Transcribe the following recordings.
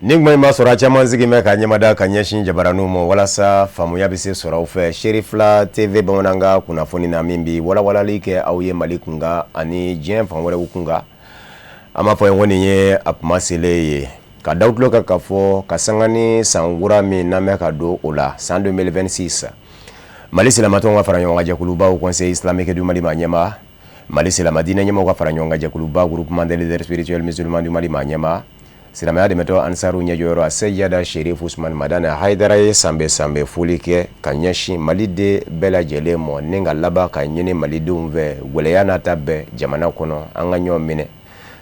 Nin kuma in b'a sɔrɔ a caman sigilen bɛ ka ɲɛmada ka ɲɛsin jabaraninw ma walasa faamuya bɛ se sɔrɔ aw fɛ Serifila TV bamanankan kunnafoni na min bɛ walawalali kɛ aw ye Mali kunkan ani diɲɛ fan wɛrɛw kunkan. An b'a fɔ ye ko nin ye a kuma selen ye ka da tulo kan k'a fɔ ka sanga ni san kura min n'an bɛ ka don o la san 2026, Mali silamɛtɔnw ka fara ɲɔgɔn kan jɛkuluba Haut Conseil islamique du Mali maa ɲɛmaa, Mali silamɛ diinɛ ɲɛmaaw ka fara ɲɔgɔn kan jɛkuluba Groupement des leaders spirituels musulmans du Mali maa ɲɛmaa, silamɛya dɛmɛtɔn Ansaru ɲɛjɔyɔrɔ a Seyida Sherif Usman Madani Hayidara ye sanbɛ sanbɛ foli kɛ ka ɲɛsin Maliden bɛɛ lajɛlen ma ni ka laban ka ɲini Malidenw fɛ gɛlɛya n'a ta bɛɛ jamana kɔnɔ an ka ɲɔgɔn minɛ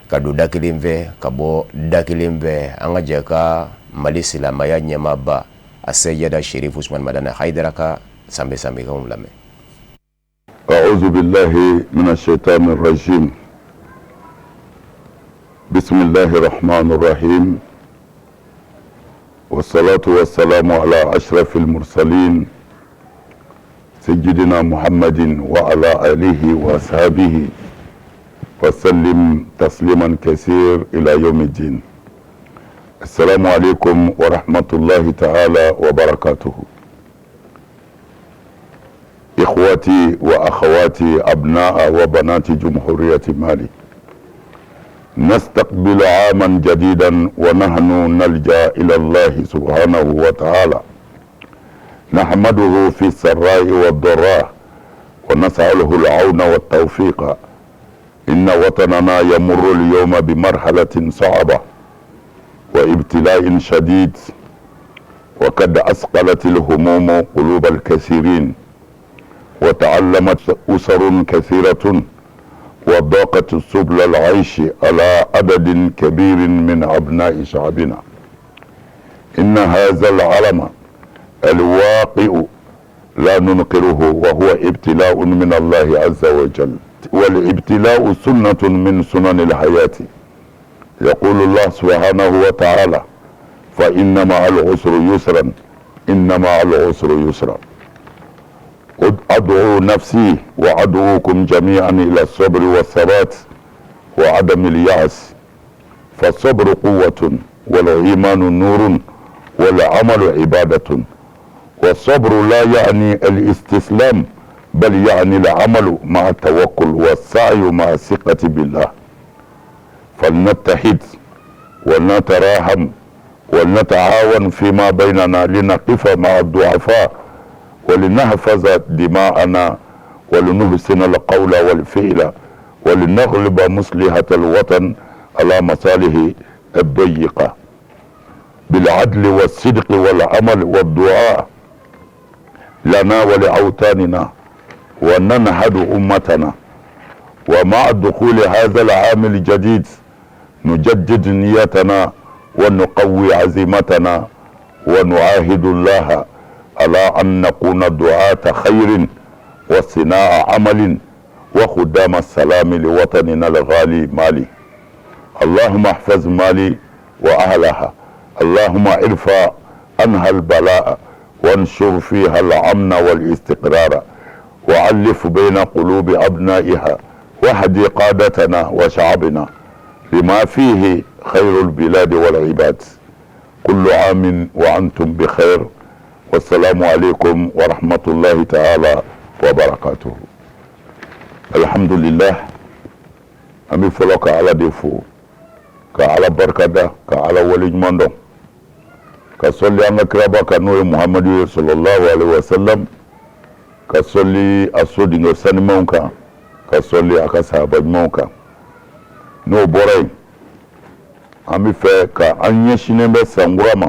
ka don da kelen fɛ ka bɔ da kelen fɛ an ka jɛ ka Mali silamɛya ɲɛmaaba a Seyida Sherif Usman Madani Hayidara ka sanbɛ sanbɛkanw lamɛn. أعوذ بالله من الشيطان الرجيم بسم الله الرحمن الرحيم والصلاة والسلام على أشرف المرسلين سيدنا محمد وعلى آله وأصحابه وسلم تسليما كثير إلى يوم الدين السلام عليكم ورحمة الله تعالى وبركاته إخوتي وأخواتي أبناء وبنات جمهورية مالي، نستقبل عاما جديدا ونحن نلجأ إلى الله سبحانه وتعالى، نحمده في السراء والضراء ونسأله العون والتوفيق. إن وطننا يمر اليوم بمرحلة صعبة وابتلاء شديد، وقد أثقلت الهموم قلوب الكثيرين وتألمت أسر كثيرة وضاقت سبل العيش على عدد كبير من أبناء شعبنا. إن هذا العلم الواقع لا ننكره، وهو ابتلاء من الله عز وجل، والابتلاء سنة من سنن الحياة. يقول الله سبحانه وتعالى: فإن مع العسر يسرا، إن مع العسر يسرا. أدعو نفسي وأدعوكم جميعا إلى الصبر والثبات وعدم اليأس، فالصبر قوة، والإيمان نور، والعمل عبادة. والصبر لا يعني الاستسلام، بل يعني العمل مع التوكل والسعي مع الثقة بالله. فلنتحد ولنتراحم ولنتعاون فيما بيننا لنقف مع الضعفاء ولنحفظ دماءنا ولنحسن القول والفعل ولنغلب مصلحة الوطن على مصالح الضيقة بالعدل والصدق والعمل والدعاء لنا ولأوطاننا وننهض أمتنا. ومع دخول هذا العام الجديد نجدد نيتنا ونقوي عزيمتنا ونعاهد الله على أن نكون دعاة خير وصناع عمل وخدام السلام لوطننا الغالي مالي. اللهم احفظ مالي وأهلها، اللهم ارفع عنها البلاء وانشر فيها الأمن والاستقرار وألف بين قلوب أبنائها واهدي قادتنا وشعبنا لما فيه خير البلاد والعباد. كل عام وأنتم بخير، والسلام عليكم ورحمة الله تعالى وبركاته. الحمد لله، an bɛ fɔlɔ ka Ala de fo, ka Ala barikada, ka Ala waleɲuman dɔn, ka sɔli an ka kiraba kan, n'o ye Muhamadu ye صلى الله عليه وسلم, ka sɔli a sodenkɛ sanimanw kan, ka sɔli a ka sahaba ɲumanw kan. N'o bɔra yen, an bɛ fɛ ka an ɲɛsinnen bɛ sankura ma,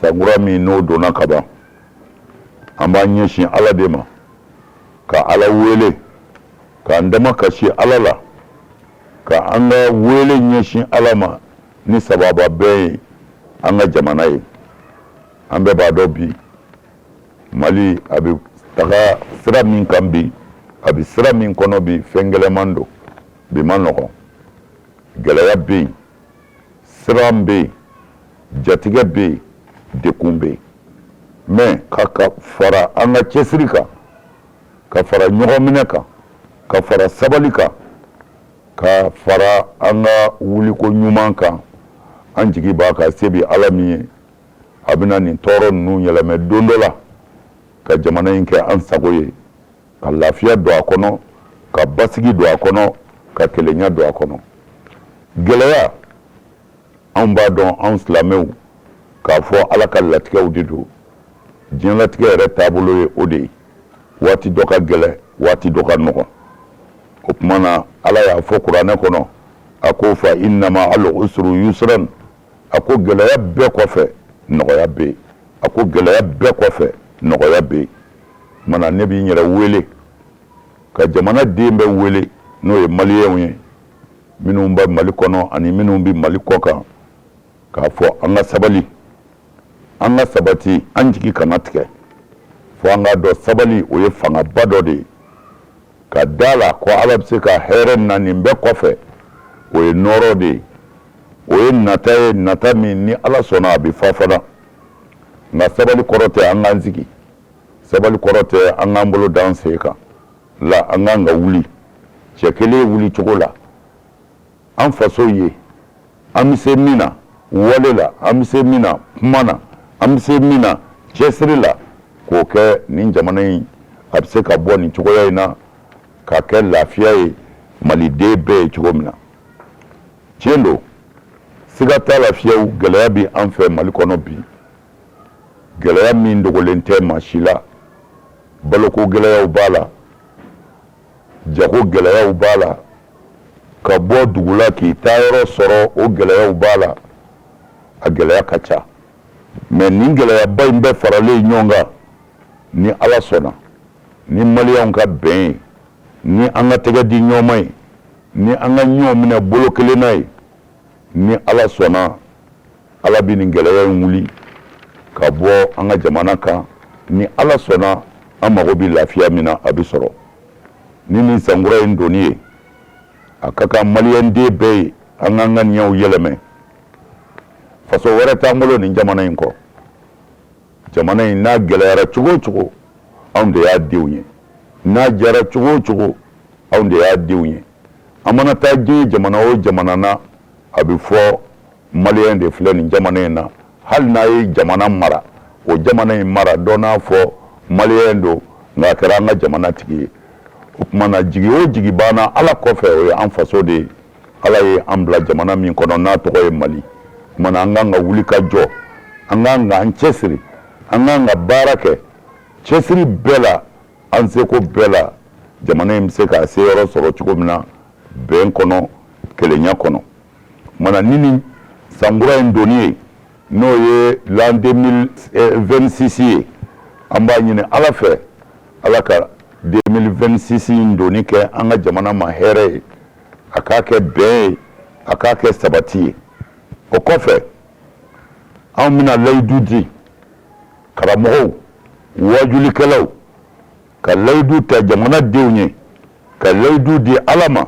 sankura min n'o donna ka ban. An b'an ɲɛsin Ala de ma, ka Ala wele, k'an dama kasi Ala la, ka an ka wele ɲɛsin Ala ma ni sababa bɛɛ ye an ka jamana ye. An bɛɛ b'a dɔn bi, Mali a bɛ taga sira min kan bi, a bɛ sira min kɔnɔ bi, fɛn gɛlɛnman don bi, ma nɔgɔn. Gɛlɛya bɛ yen, siran bɛ yen, jatigɛ bɛ yen, dekun bɛ yen. Mais ka fara an ka cɛsiri kan, ka fara ɲɔgɔn minɛ kan, ka fara sabali kan, ka fara an ka wuliko ɲuman kan, An jigi b'a kan, se bɛ Ala min ye, a bɛna nin tɔɔrɔ ninnu yɛlɛmɛ don dɔ la ka jamana in kɛ an sago ye, ka lafiya don a kɔnɔ, ka basigi don a kɔnɔ, ka kelenya don a kɔnɔ. Gɛlɛya, anw b'a dɔn, anw silamɛw, k'a fɔ Ala ka latigɛw de don. Diɲɛlatigɛ yɛrɛ taabolo ye o de ye, waati dɔ ka gɛlɛn, waati dɔ ka nɔgɔn. O tuma na, Ala y'a fɔ kuranɛ kɔnɔ, a ko fa inna ma al usru yusran, a ko gɛlɛya bɛɛ kɔfɛ nɔgɔya bɛ yen. A ko gɛlɛya bɛɛ kɔfɛ nɔgɔya bɛ yen. Tuma na, ne b'i yɛrɛ wele ka jamana den bɛɛ wele, n'o ye maliyɛnw ye, minnu bɛ Mali kɔnɔ ani minnu bɛ Mali kɔ kan, k'a fɔ an ka sabali, an ka sabati, an jigi kana tigɛ. Fo an k'a dɔn, sabali, o ye fangaba dɔ de ye, ka da la ko Ala bɛ se ka hɛrɛ na nin bɛɛ kɔfɛ. O ye nɔɔrɔ de ye, o ye nata ye, nata min ni Ala sɔnna, a bɛ fa fana. Nka sabali kɔrɔ tɛ an k'an sigi, sabali kɔrɔ tɛ an k'an bolo d'an sen kan la. An k'an ka wuli cɛ kelen wuli cogo la an faso ye. An bɛ se min na wale la, an bɛ se min na kuma na, an bɛ se min na cɛsiri la, k'o kɛ nin jamana in, a bɛ se ka bɔ nin cogoya in na ka kɛ lafiya ye maliden bɛɛ ye cogo min na. Tiɲɛ don, siga t'a la fiyewu, gɛlɛya bɛ an fɛ Mali kɔnɔ bi, gɛlɛya min dogolen tɛ maa si la. Baloko gɛlɛyaw b'a la, jago gɛlɛyaw b'a la, ka bɔ dugu la k'i taayɔrɔ sɔrɔ, o gɛlɛyaw b'a la. A gɛlɛya ka ca. Mais nin gɛlɛyaba in bɛɛ faralen ɲɔgɔn kan, ni Ala sɔnna, ni maliyɛnw ka bɛn ye, ni an ka tɛgɛ di ɲɔgɔn ma ye, ni an ka ɲɔgɔn minɛ bolo kelen na ye, ni Ala sɔnna, Ala bɛ nin gɛlɛya in wuli ka bɔ an ka jamana kan. Ni Ala sɔnna, an mago bɛ lafiya min na, a bɛ sɔrɔ ni nin sankura in donni ye. A ka kan maliyɛnden bɛɛ ye, an k'an ka ɲɛw yɛlɛmɛ. Faso wɛrɛ t'an bolo nin jamana in kɔ. Jamana in n'a gɛlɛyara cogo o cogo, anw de y'a denw ye. N'a diyara cogo o cogo, anw de y'a denw ye. An mana taa diɲɛ jamana o jamana na, a bɛ fɔ maliyɛn de filɛ nin jamana in na. Hali n'a ye jamana mara, o jamana in mara dɔ n'a fɔ maliyɛn don, nka a kɛra an ka jamana tigi ye. O tuma na, jigi o jigi banna Ala kɔfɛ, o ye an faso de ye. Ala ye an bila jamana min kɔnɔ n'a tɔgɔ ye Mali, o tuma na, an kan ka wuli ka jɔ, an kan ka an cɛsiri, an kan ka baara kɛ cɛsiri bɛɛ la, an seko bɛɛ la, jamana in bɛ se k'a seyɔrɔ sɔrɔ cogo min na, bɛn kɔnɔ, kelenya kɔnɔ. Tuma na, ni nin sankura in donni ye, n'o ye l'an 2026 ye, an b'a ɲini Ala fɛ, Ala ka 2026 in donni kɛ an ka jamana ma hɛrɛ ye, a k'a kɛ bɛn ye, a k'a kɛ sabati ye. O kɔfɛ, anw bɛna layidu di karamɔgɔw, wajulikɛlaw, ka layidu ta jamana denw ye, ka layidu di Ala ma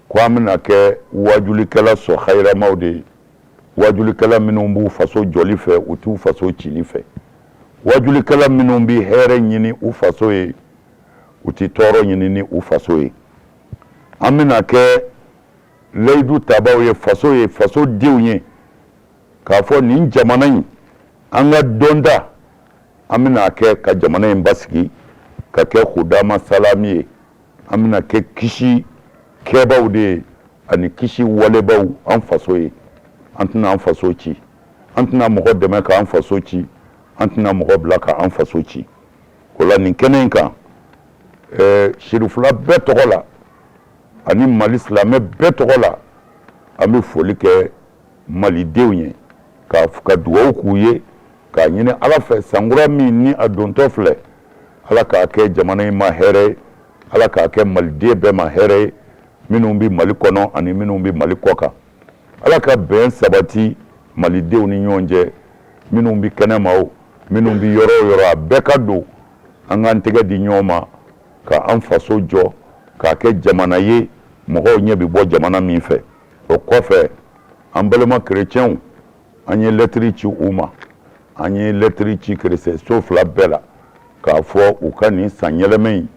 ko an bɛna kɛ wajulikɛla sɔn hayiramaw de ye, wajulikɛla minnu b'u faso jɔli fɛ, u t'u faso cili fɛ, wajulikɛla minnu bɛ hɛrɛ ɲini u faso ye, u tɛ tɔɔrɔ ɲini ni u faso ye. An bɛna kɛ layidu tabaw ye faso ye, faso denw ye, k'a fɔ nin jamana in, an ka dɔnta, an bɛna kɛ ka jamana in basigi ka kɛ hudama salami ye. An bɛna kɛ kisi kɛbaw de ye ani kisi walebaw an faso ye. An tɛna an faso ci, an tɛna mɔgɔ dɛmɛ k'an faso ci, an tɛna mɔgɔ bila k'an faso ci. O la, nin kɛnɛ in kan, sirifula bɛɛ tɔgɔ la ani Mali silamɛ bɛɛ tɔgɔ la, an bɛ foli kɛ malidenw ye, ka dugawu k'u ye, k'a ɲini Ala fɛ, sankura min ni a dontɔ filɛ, Ala k'a kɛ jamana in ma hɛrɛ ye, Ala k'a kɛ maliden bɛɛ ma hɛrɛ ye, minnu bɛ Mali kɔnɔ ani minnu bɛ Mali kɔ kan. Ala ka bɛn sabati malidenw ni ɲɔgɔn cɛ, minnu bɛ kɛnɛma o, minnu bɛ yɔrɔ o yɔrɔ, a bɛɛ ka don an k'an tɛgɛ di ɲɔgɔn ma ka an faso jɔ k'a kɛ jamana ye mɔgɔw ɲɛ bɛ bɔ jamana min fɛ. O kɔfɛ, an balima kerecɛnw, an ye lɛtiri ci u ma. An ye lɛtiri ci kerecɛn so fila bɛɛ la k'a fɔ u ka nin san yɛlɛmɛ in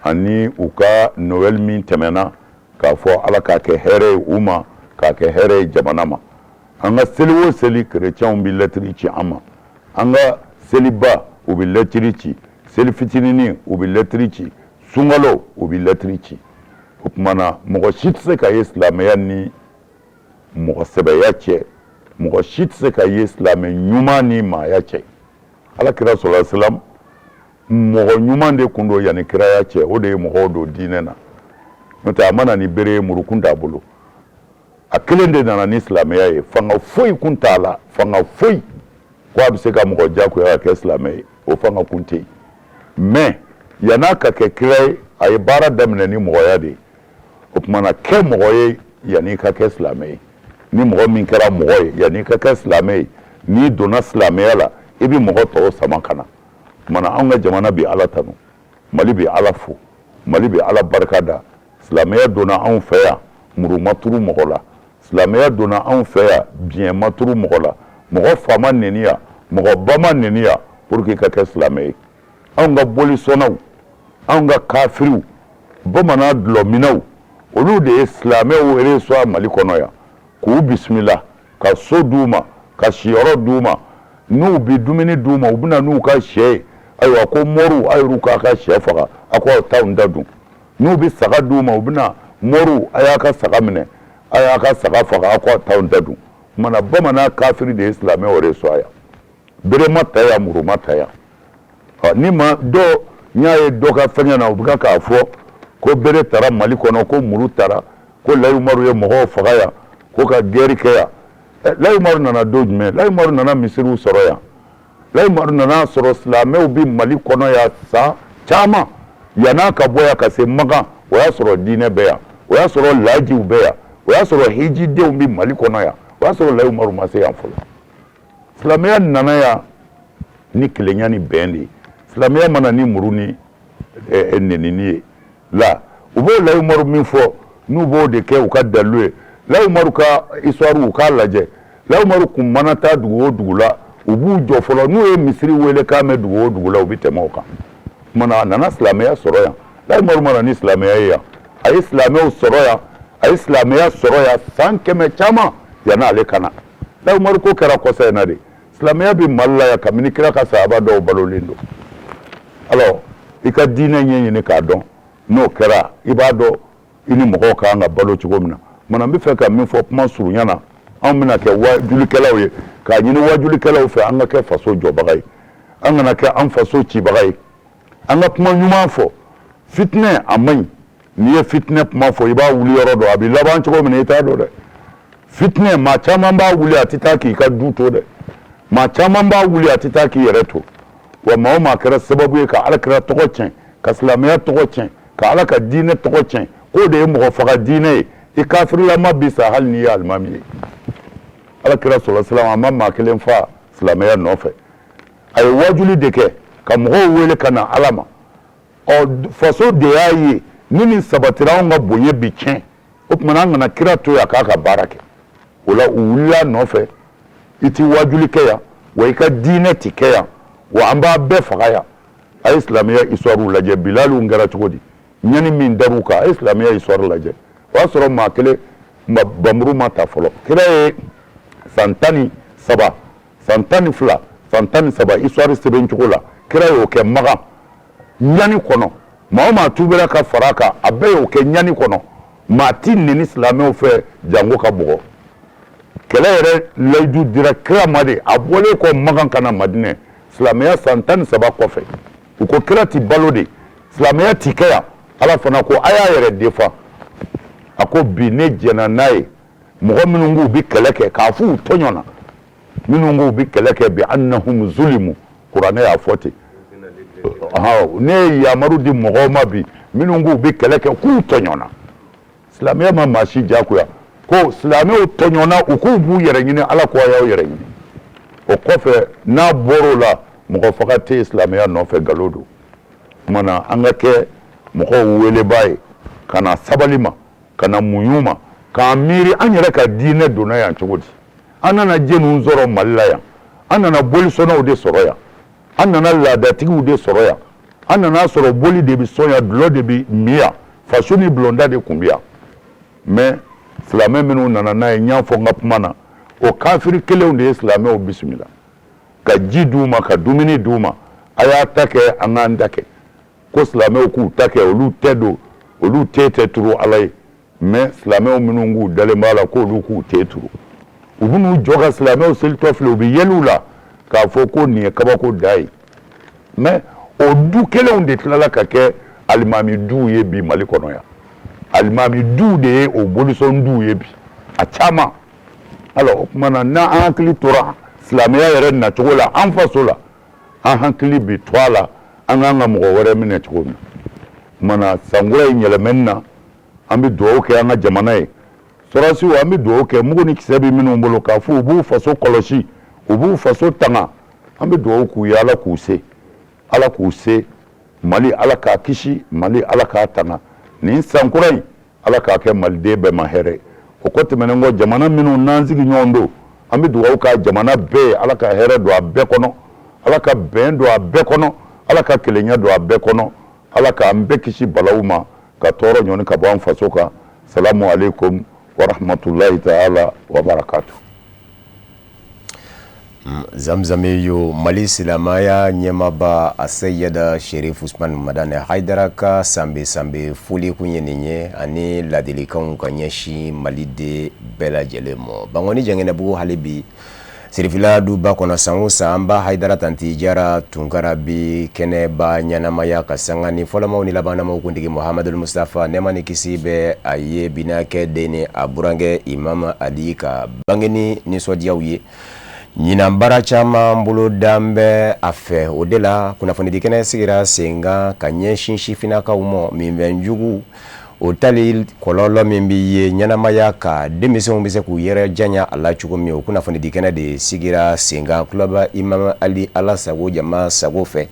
ani u ka Noël min tɛmɛna, k'a fɔ Ala k'a kɛ hɛrɛ ye u ma, k'a kɛ hɛrɛ ye jamana ma. An ka seli o seli, kerecɛnw bɛ lɛtiri ci an ma. An ka seliba, u bɛ lɛtiri ci. Seli fitininin, u bɛ lɛtiri ci. Sunkalo, u bɛ lɛtiri ci. O tuma na, mɔgɔ si tɛ se ka ye silamɛya ni mɔgɔ sɛbɛya cɛ, mɔgɔ si tɛ se ka ye silamɛ ɲuman ni maaya cɛ. Ala kira sɔrɔ silam, mɔgɔ ɲuman de kun don yanni kiraya cɛ. O de ye mɔgɔw don diinɛ na. N'o tɛ, a ma na ni bere ye, murukun t'a bolo. A kelen de nana ni silamɛya ye. Fanga foyi kun t'a la, fanga foyi ko a bɛ se ka mɔgɔ jagoya ka kɛ silamɛ ye, o fanga kun tɛ yen. Mais yann'a ka kɛ kira ye, a ye baara daminɛ ni mɔgɔya de ye. O tuma na, kɛ mɔgɔ ye yanni i ka kɛ silamɛ ye. Ni mɔgɔ min kɛra mɔgɔ ye yanni i ka kɛ silamɛ ye, n'i donna silamɛya la, i bɛ mɔgɔ tɔw sama ka na. O tuma na, anw ka jamana bɛ Ala tanu, Mali bɛ Ala fo, Mali bɛ Ala barika da. Silamɛya donna anw fɛ yan, muru ma turu mɔgɔ la. Silamɛya donna anw fɛ yan, biɲɛ ma turu mɔgɔ la. Mɔgɔ fa ma neni yan, mɔgɔ ba ma neni yan pour que i ka kɛ silamɛ ye. Anw ka bolisɔnnaw, anw ka kafiriw, bamanan dulɔminnaw, olu de ye silamɛw reçoit Mali kɔnɔ yan, k'u bisimila, ka so d'u ma, ka siyɔrɔ d'u ma. N'u bɛ dumuni d'u ma, u bɛ na n'u ka sɛ ye. Ayiwa, ko moriw, a yɛrɛw k'a ka sɛ faga, a ko aw t'anw ta dun. N'u bɛ saga d'u ma, u bɛ na, moriw, a y'a ka saga minɛ, a y'a ka saga faga, a ko aw t'anw ta dun. Kumana, bamanan kafiri de ye silamɛw reçoit yan. Bere ma ta yan, muru ma ta yan. Ni ma dɔ n y'a ye dɔ ka fɛngɛ na, u bɛ k'a fɔ ko bere tara Mali kɔnɔ, ko muru tara, ko Layi Umaru ye mɔgɔw faga yan, ko ka guerre kɛ yan. Layi Umaru nana don jumɛn? Layi Umaru nana misiriw sɔrɔ yan. Layi Umaru nana sɔrɔ silamɛw bɛ Mali kɔnɔ yan san caman yann'a ka bɔ yan ka se Makan. O y'a sɔrɔ diinɛ bɛ yan, o y'a sɔrɔ lajiw bɛ yan, o y'a sɔrɔ hijidenw bɛ Mali kɔnɔ yan. O y'a sɔrɔ Layi Umaru ma se yan fɔlɔ. Silamɛya nana yan ni kelenya ni bɛn de ye. Silamɛya ma na ni muru ni nenini ye. La u b'o Layi Umaru min fɔ, n'u b'o de kɛ u ka dalilu ye, Layi Umaru ka histoire, u k'a lajɛ. Layi Umaru kun mana taa dugu o dugu la, u b'u jɔ fɔlɔ. N'u ye misiri wele k'a mɛn dugu o dugu la, u bɛ tɛmɛ o kan. Kumana, a nana silamɛya sɔrɔ yan. Layi Umaru ma na ni silamɛya ye yan. A ye silamɛw sɔrɔ yan, a ye silamɛya sɔrɔ yan san 100 caman yann'ale ka na. Layi Umaru ko kɛra kɔsa in na de. Silamɛya bɛ Mali la yan kabini kira ka sahaba dɔw balolen don. Alors, i ka diinɛ ɲɛɲini k'a dɔn. N'o kɛra, i b'a dɔn i ni mɔgɔw ka kan ka balo cogo min na. Mana, n bɛ fɛ ka min fɔ kuma surunya na, anw bɛna kɛ wajulikɛlaw ye, k'a ɲini wajulikɛlaw fɛ, an ka kɛ faso jɔbaga ye, an kana kɛ an faso cibaga ye. An ka kuma ɲuman fɔ. Fitinɛ, a man ɲi. N'i ye fitinɛ kuma fɔ, i b'a wuli yɔrɔ dɔn, a bɛ laban cogo min na, i t'a dɔn dɛ. Fitinɛ, maa caman b'a wuli, a tɛ taa k'i ka du to dɛ. Maa caman b'a wuli, a tɛ taa k'i yɛrɛ to. Wa maa o maa kɛra sababu ye ka alakira tɔgɔ tiɲɛ, ka silamɛya tɔgɔ tiɲɛ, ka Ala ka diinɛ tɔgɔ tiɲɛ, k'o de ye mɔgɔ faga diinɛ ye, i kafirilama bi sa hali n'i ye alimami ye. Alakira sɔlɔ silam, a ma maa kelen fa silamɛya nɔfɛ. A ye wajuli de kɛ ka mɔgɔw wele ka na Ala ma. Ɔ, faso de y'a ye ni nin sabatira, anw ka bonya bi tiɲɛ. O tuma na, an kana kira to yan k'a ka baara kɛ. O la, u wulila nɔfɛ. I ti wajuli kɛ yan wa, i ka diinɛ ti kɛ yan wa, an b'a bɛɛ faga yan. A ye silamɛya histoire lajɛ. Bilaliw kɛra cogo di? Ɲani min dar'u kan, a ye silamɛya histoire lajɛ. O y'a sɔrɔ maa kelen bamuru ma ta fɔlɔ. Kira ye san 13, san 12, san 13, histoire sɛbɛn cogo la, kira y'o kɛ Makan ɲani kɔnɔ. Maa o maa tubira ka fara a kan, a bɛɛ y'o kɛ ɲani kɔnɔ. Maa ti neni silamɛw fɛ jango ka bugɔ. Kɛlɛ yɛrɛ layidu dira kira ma de a bɔlen kɔ Makan ka na Madinɛ, silamɛya san 13 kɔfɛ. U ko kira ti balo de, silamɛya ti kɛ yan. Ala fana ko a y'a yɛrɛ defa. A ko bi ne jɛnna n'a ye. Mɔgɔ minnu k'u bɛ kɛlɛ kɛ k'a fɔ u tɔɲɔna, minnu k'u bɛ kɛlɛ kɛ, bi annahum zulimu, kuranɛ y'a fɔ ten. Ne ye yamaru di mɔgɔw ma bi, minnu k'u bɛ kɛlɛ kɛ k'u tɔɲɔna. Silamɛya ma maa si diyagoya. Ko silamɛw tɔɲɔna, u k'u b'u yɛrɛ ɲini, Ala ko a y'aw yɛrɛ ɲini. O kɔfɛ, n'a bɔr'o la, mɔgɔ faga tɛ yen silamɛya nɔfɛ, nkalon don. Tuma na, an ka kɛ mɔgɔw welebaa ye ka na sabali ma, ka na muɲu ma, k'an miiri an yɛrɛ ka diinɛ donna yan cogo di. An nana jɛniw sɔrɔ Mali la yan? An nana bolisɔnnaw de sɔrɔ yan, an nana laadatigiw de sɔrɔ yan, an nana sɔrɔ boli de bɛ sɔn yan, dulɔ de bɛ min yan, faso ni bulonda de tun bɛ yan. Mais silamɛ minnu nana n'a ye, n y'a fɔ n ka kuma na, O kafiri kelenw de ye silamɛw bisimila ka ji d'u ma, ka dumuni d'u ma. A y'a ta kɛ, an k'an ta kɛ. Ko silamɛw k'u ta kɛ, olu tɛ don, olu te tɛ turu Ala ye. Mais silamɛw minnu k'u dalen b'a la, k'olu k'u te turu. U bɛn'u jɔ ka silamɛw selitɔ filɛ, u bɛ yɛlɛ u la k'a fɔ ko nin ye kabako da ye. Mais o du kelenw de tilala ka kɛ alimami duw ye bi Mali kɔnɔ yan. Alimami duw de ye o bolisɔn duw ye bi, a caman. Alors o tuma na, n'an hakili tora silamɛya yɛrɛ nacogo la an faso la, an hakili bi to a la an k'an ka mɔgɔ wɛrɛ minɛ cogo min. O tuma na, sankura in yɛlɛmɛni na, an bɛ dugawu kɛ an ka jamana ye. Sɔrɔdasiw, an bɛ dugawu kɛ, mugu ni kisɛ bɛ minnu bolo k'a fɔ u b'u faso kɔlɔsi, u b'u faso tanga, an bɛ dugawu k'u ye. Ala k'u se, Ala k'u se. Mali, Ala k'a kisi. Mali, Ala k'a tanga. Nin sankura in, Ala k'a kɛ maliden bɛɛ ma hɛrɛ. O kɔ tɛmɛnen kɔ, jamana minnu n'an sigi ɲɔgɔn don, an bɛ dugawu k'a jamana bɛɛ ye. Ala ka hɛrɛ don a bɛɛ kɔnɔ, Ala ka bɛn don a bɛɛ kɔnɔ, Ala ka kelenya don a bɛɛ kɔnɔ, Ala k'an bɛɛ kisi balawu ma, ka tɔɔrɔ ɲɔni ka bɔ an faso kan. Salamu aleykum wa rahmatulahi taala wa barakatu. Zamzami yo Mali silamɛya ɲɛmaaba Aseyida Sherif Usman Madani Hayidara ka sanbe sanbe foli kun ye nin ye, ani ladilikanw ka ɲɛsin maliden bɛɛ lajɛlen ma. Bankɔni Jɛngɛnɛbugu, hali bi Sirifila duba kɔnɔ, san o san an ba Hayidara Tanti Jara Tunkara bi kɛnɛba ɲɛnamaya ka sanga ni fɔlɔmaw ni labanamaw kuntigi Muhamadu Mustafa, nɛɛma ni kisi bɛ a ye, binakɛ den ni a burankɛ Imam Ali ka bangeni nisɔndiyaw ye. Ɲinan baara caman bolo dan bɛ a fɛ. O de la kunnafonidi kɛnɛ sigira sen kan ka ɲɛsin sifinnakaw ma, minfɛnjugu o tali kɔlɔlɔ min bɛ ye ɲɛnamaya ka denmisɛnw bɛ se k'u yɛrɛ janya a la cogo min. O kunnafonidi kɛnɛ de sigira sen kan Kulɔba Imam Ali, Ala sago jama sago fɛ,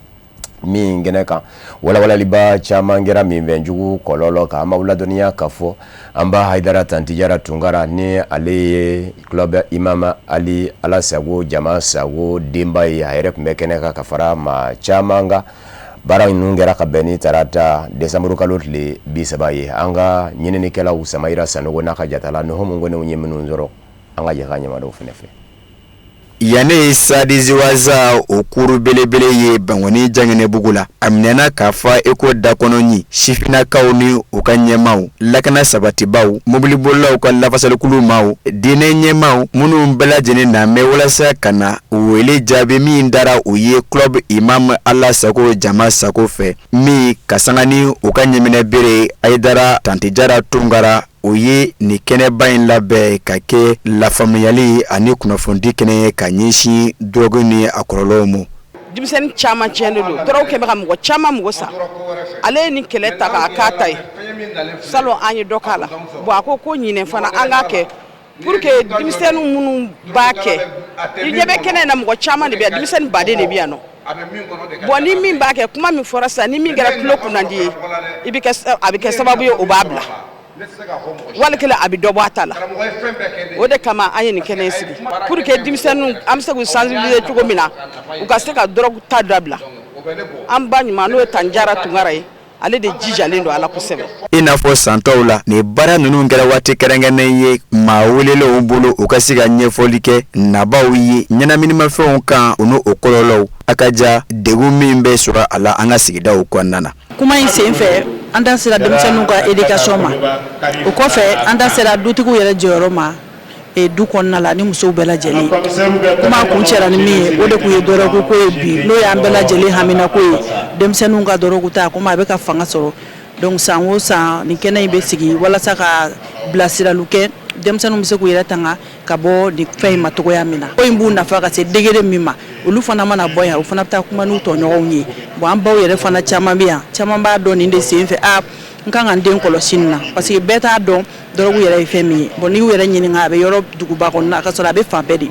min kɛnɛ kan walawalaliba caman kɛra minfɛnjugu kɔlɔlɔ kan. An b'aw ladɔnniya ka fɔ an ba Hayidara Tanti Jara Tunkara, ni ale ye Kulɔba Imam Ali, Ala sago jama sago denba ye, a yɛrɛ tun bɛ kɛnɛ kan ka fara maa caman kan. Baara ninnu kɛra ka bɛn ni tarata desanburu kalo tile 30 ye. An ka ɲininikɛlaw Samayira Sanogo n'a ka jatala Nuhumu Kɔnɛw ye minnu sɔrɔ, an ka jɛ ka ɲamadɔw fana fɛ. Yan ne ye Sadiziwaza o kuru belebele ye Bankɔni Jangɛnɛbugu la. A minɛna k'a fa i ko dakɔnɔɲin, sifinnakaw ni u ka ɲɛmaaw, lakana sabatibaw, mobilibolilaw ka lafasalikulu maaw, diinɛ ɲɛmaaw minnu bɛɛ lajɛlen na mɛn walasa ka na wele jaabi min dara u ye Club Imam Ala sago jama sago fɛ, min ka sanga ni u ka ɲɛminɛ bere Hayidara Tanti Jara Tunkara, o ye nin kɛnɛba in labɛn ka kɛ lafaamuyali ani kunnafonidi kɛnɛ ye ka ɲɛsin dɔrɔgu ni a kɔlɔlɔw ma. Denmisɛnnin caman tiɲɛnen don, dɔrɔgu kɛ bɛ ka mɔgɔ caman mako sa. Ale ye nin kɛlɛ ta k'a k'a ta ye. Salon an ye dɔ k'a la. Bon, a ko ko ɲinɛ fana an k'a kɛ pour que denmisɛnnin minnu b'a kɛ, i ɲɛ bɛ kɛnɛ in na, mɔgɔ caman de bɛ yan, denmisɛnnin baden de bɛ yan nɔ. Bon, ni min b'a kɛ, kuma min fɔra sisan, ni min kɛra tulo kunnandi ye, i bɛ kɛ, a bɛ kɛ sababu ye o b'a bila, wali kelen a bɛ dɔ bɔ a ta la. O de kama an ye nin kɛnɛ in sigi, pour que denmisɛnninw, an bɛ se k'u sensibiliser cogo min na, u ka se ka dɔrɔgu ta dabila. An ba ɲuman, n'o ye Tanjara Tunkara ye, ale de jijalen don a la kosɛbɛ. I n'a fɔ san tɔw la, nin baara ninnu kɛra waati kɛrɛnkɛrɛnnen ye maa welelenw bolo, u ka se ka ɲɛfɔli kɛ nabaw ye ɲɛnaminimafɛnw kan, u n'o kɔlɔlɔw a ka ja degun min bɛ sɔrɔ a la an ka sigidaw kɔnɔna na. Kuma in sen fɛ, an da sera denmisɛnninw ka éducation ma. O kɔfɛ, an da sera dutigiw yɛrɛ jɔyɔrɔ ma du kɔnɔna la ni musow bɛɛ lajɛlen. Kuma kun cɛra ni min ye, o de tun ye dɔrɔgu ko ye bi, n'o y'an bɛɛ lajɛlen haminako ye, denmisɛnninw ka dɔrɔgu ta, komi a bɛ ka fanga sɔrɔ. Donc san o san, nin kɛnɛ in bɛ sigi walasa ka bilasiraliw kɛ, denmisɛnninw bɛ se k'u yɛrɛ tanga ka bɔ nin fɛn in ma cogoya min na, ko in b'u nafa ka se degré min ma. Olu fana mana bɔ yan, u fana bɛ taa kuma n'u tɔɲɔgɔnw ye. Bon, an baw yɛrɛ fana caman bɛ yan, caman b'a dɔn nin de sen fɛ, a n kan ka n den kɔlɔsi nin na, parce que bɛɛ t'a dɔn dɔrɔgu yɛrɛ ye fɛn min ye. Bon, n'i y'u yɛrɛ ɲininka, a bɛ yɔrɔ duguba kɔnɔna a ka sɔrɔ a bɛ fan bɛɛ de.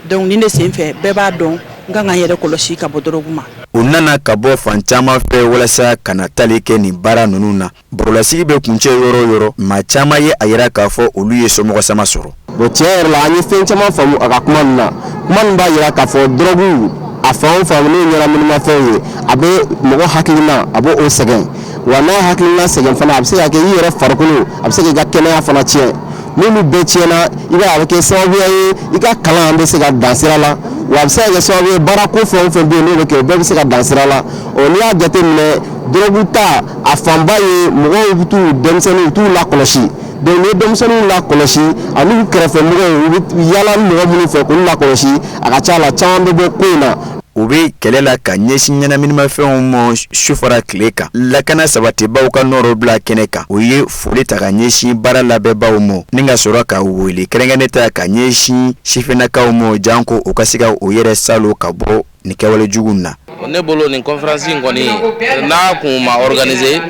Donc nin de sen fɛ, bɛɛ b'a dɔn n kan ka n yɛrɛ kɔlɔsi ka bɔ dɔrɔgu ma. U nana ka bɔ fan caman fɛ walasa ka na tali kɛ nin baara ninnu na. Barolasigi bɛ kuncɛ yɔrɔ o yɔrɔ, maa caman ye a yira k'a fɔ olu ye somɔgɔ sama sɔrɔ. Bon, tiɲɛ yɛrɛ la, an ye fɛn caman faamu a ka kuma ninnu na, kuma min b'a jira k'a fɔ dɔrɔgu a fan o fan, n'o ye ɲɛnaminimafɛnw ye, a bɛ mɔgɔ hakilina, a b'o sɛgɛn wa. N'a ye hakilina sɛgɛn fana, a bɛ se ka kɛ i yɛrɛ farikolo, a bɛ se k'i ka kɛnɛya fana tiɲɛ. N'olu bɛɛ tiɲɛna, i b'a ye a bɛ kɛ sababuya ye i ka kalan bɛ se ka dan sira la, wa a bɛ se ka kɛ sababu ye baarako fɛn o fɛn bɛ yen n'o bɛ kɛ, o bɛɛ bɛ se ka dan sira la. Ɔ, n'i y'a jateminɛ, dɔrɔgu ta a fanba ye mɔgɔw bɛ t'u denmisɛnninw u t'u lakɔlɔsi. Donc n'i ye denmisɛnninw lakɔlɔsi ani u kɛrɛfɛmɔgɔw, u bɛ yaala ni mɔgɔ minnu fɛ k'olu lakɔlɔsi, a ka ca la caman bɛ bɔ ko in na. U bɛ kɛlɛ la ka ɲɛsin ɲɛnaminimafɛnw ma su fara tile kan. Lakana sabatibaw ka nɔrɔ bila kɛnɛ kan, u ye foli ta ka ɲɛsin baara labɛnbaw ma, ni ka sɔrɔ ka wele kɛrɛnkɛrɛnnen ta ka ɲɛsin sifinnakaw ma, janko u ka se ka u yɛrɛ salo ka bɔ nin kɛwale jugu na. Ne bolo, nin conférence in kɔni, n'a kun ma organiser,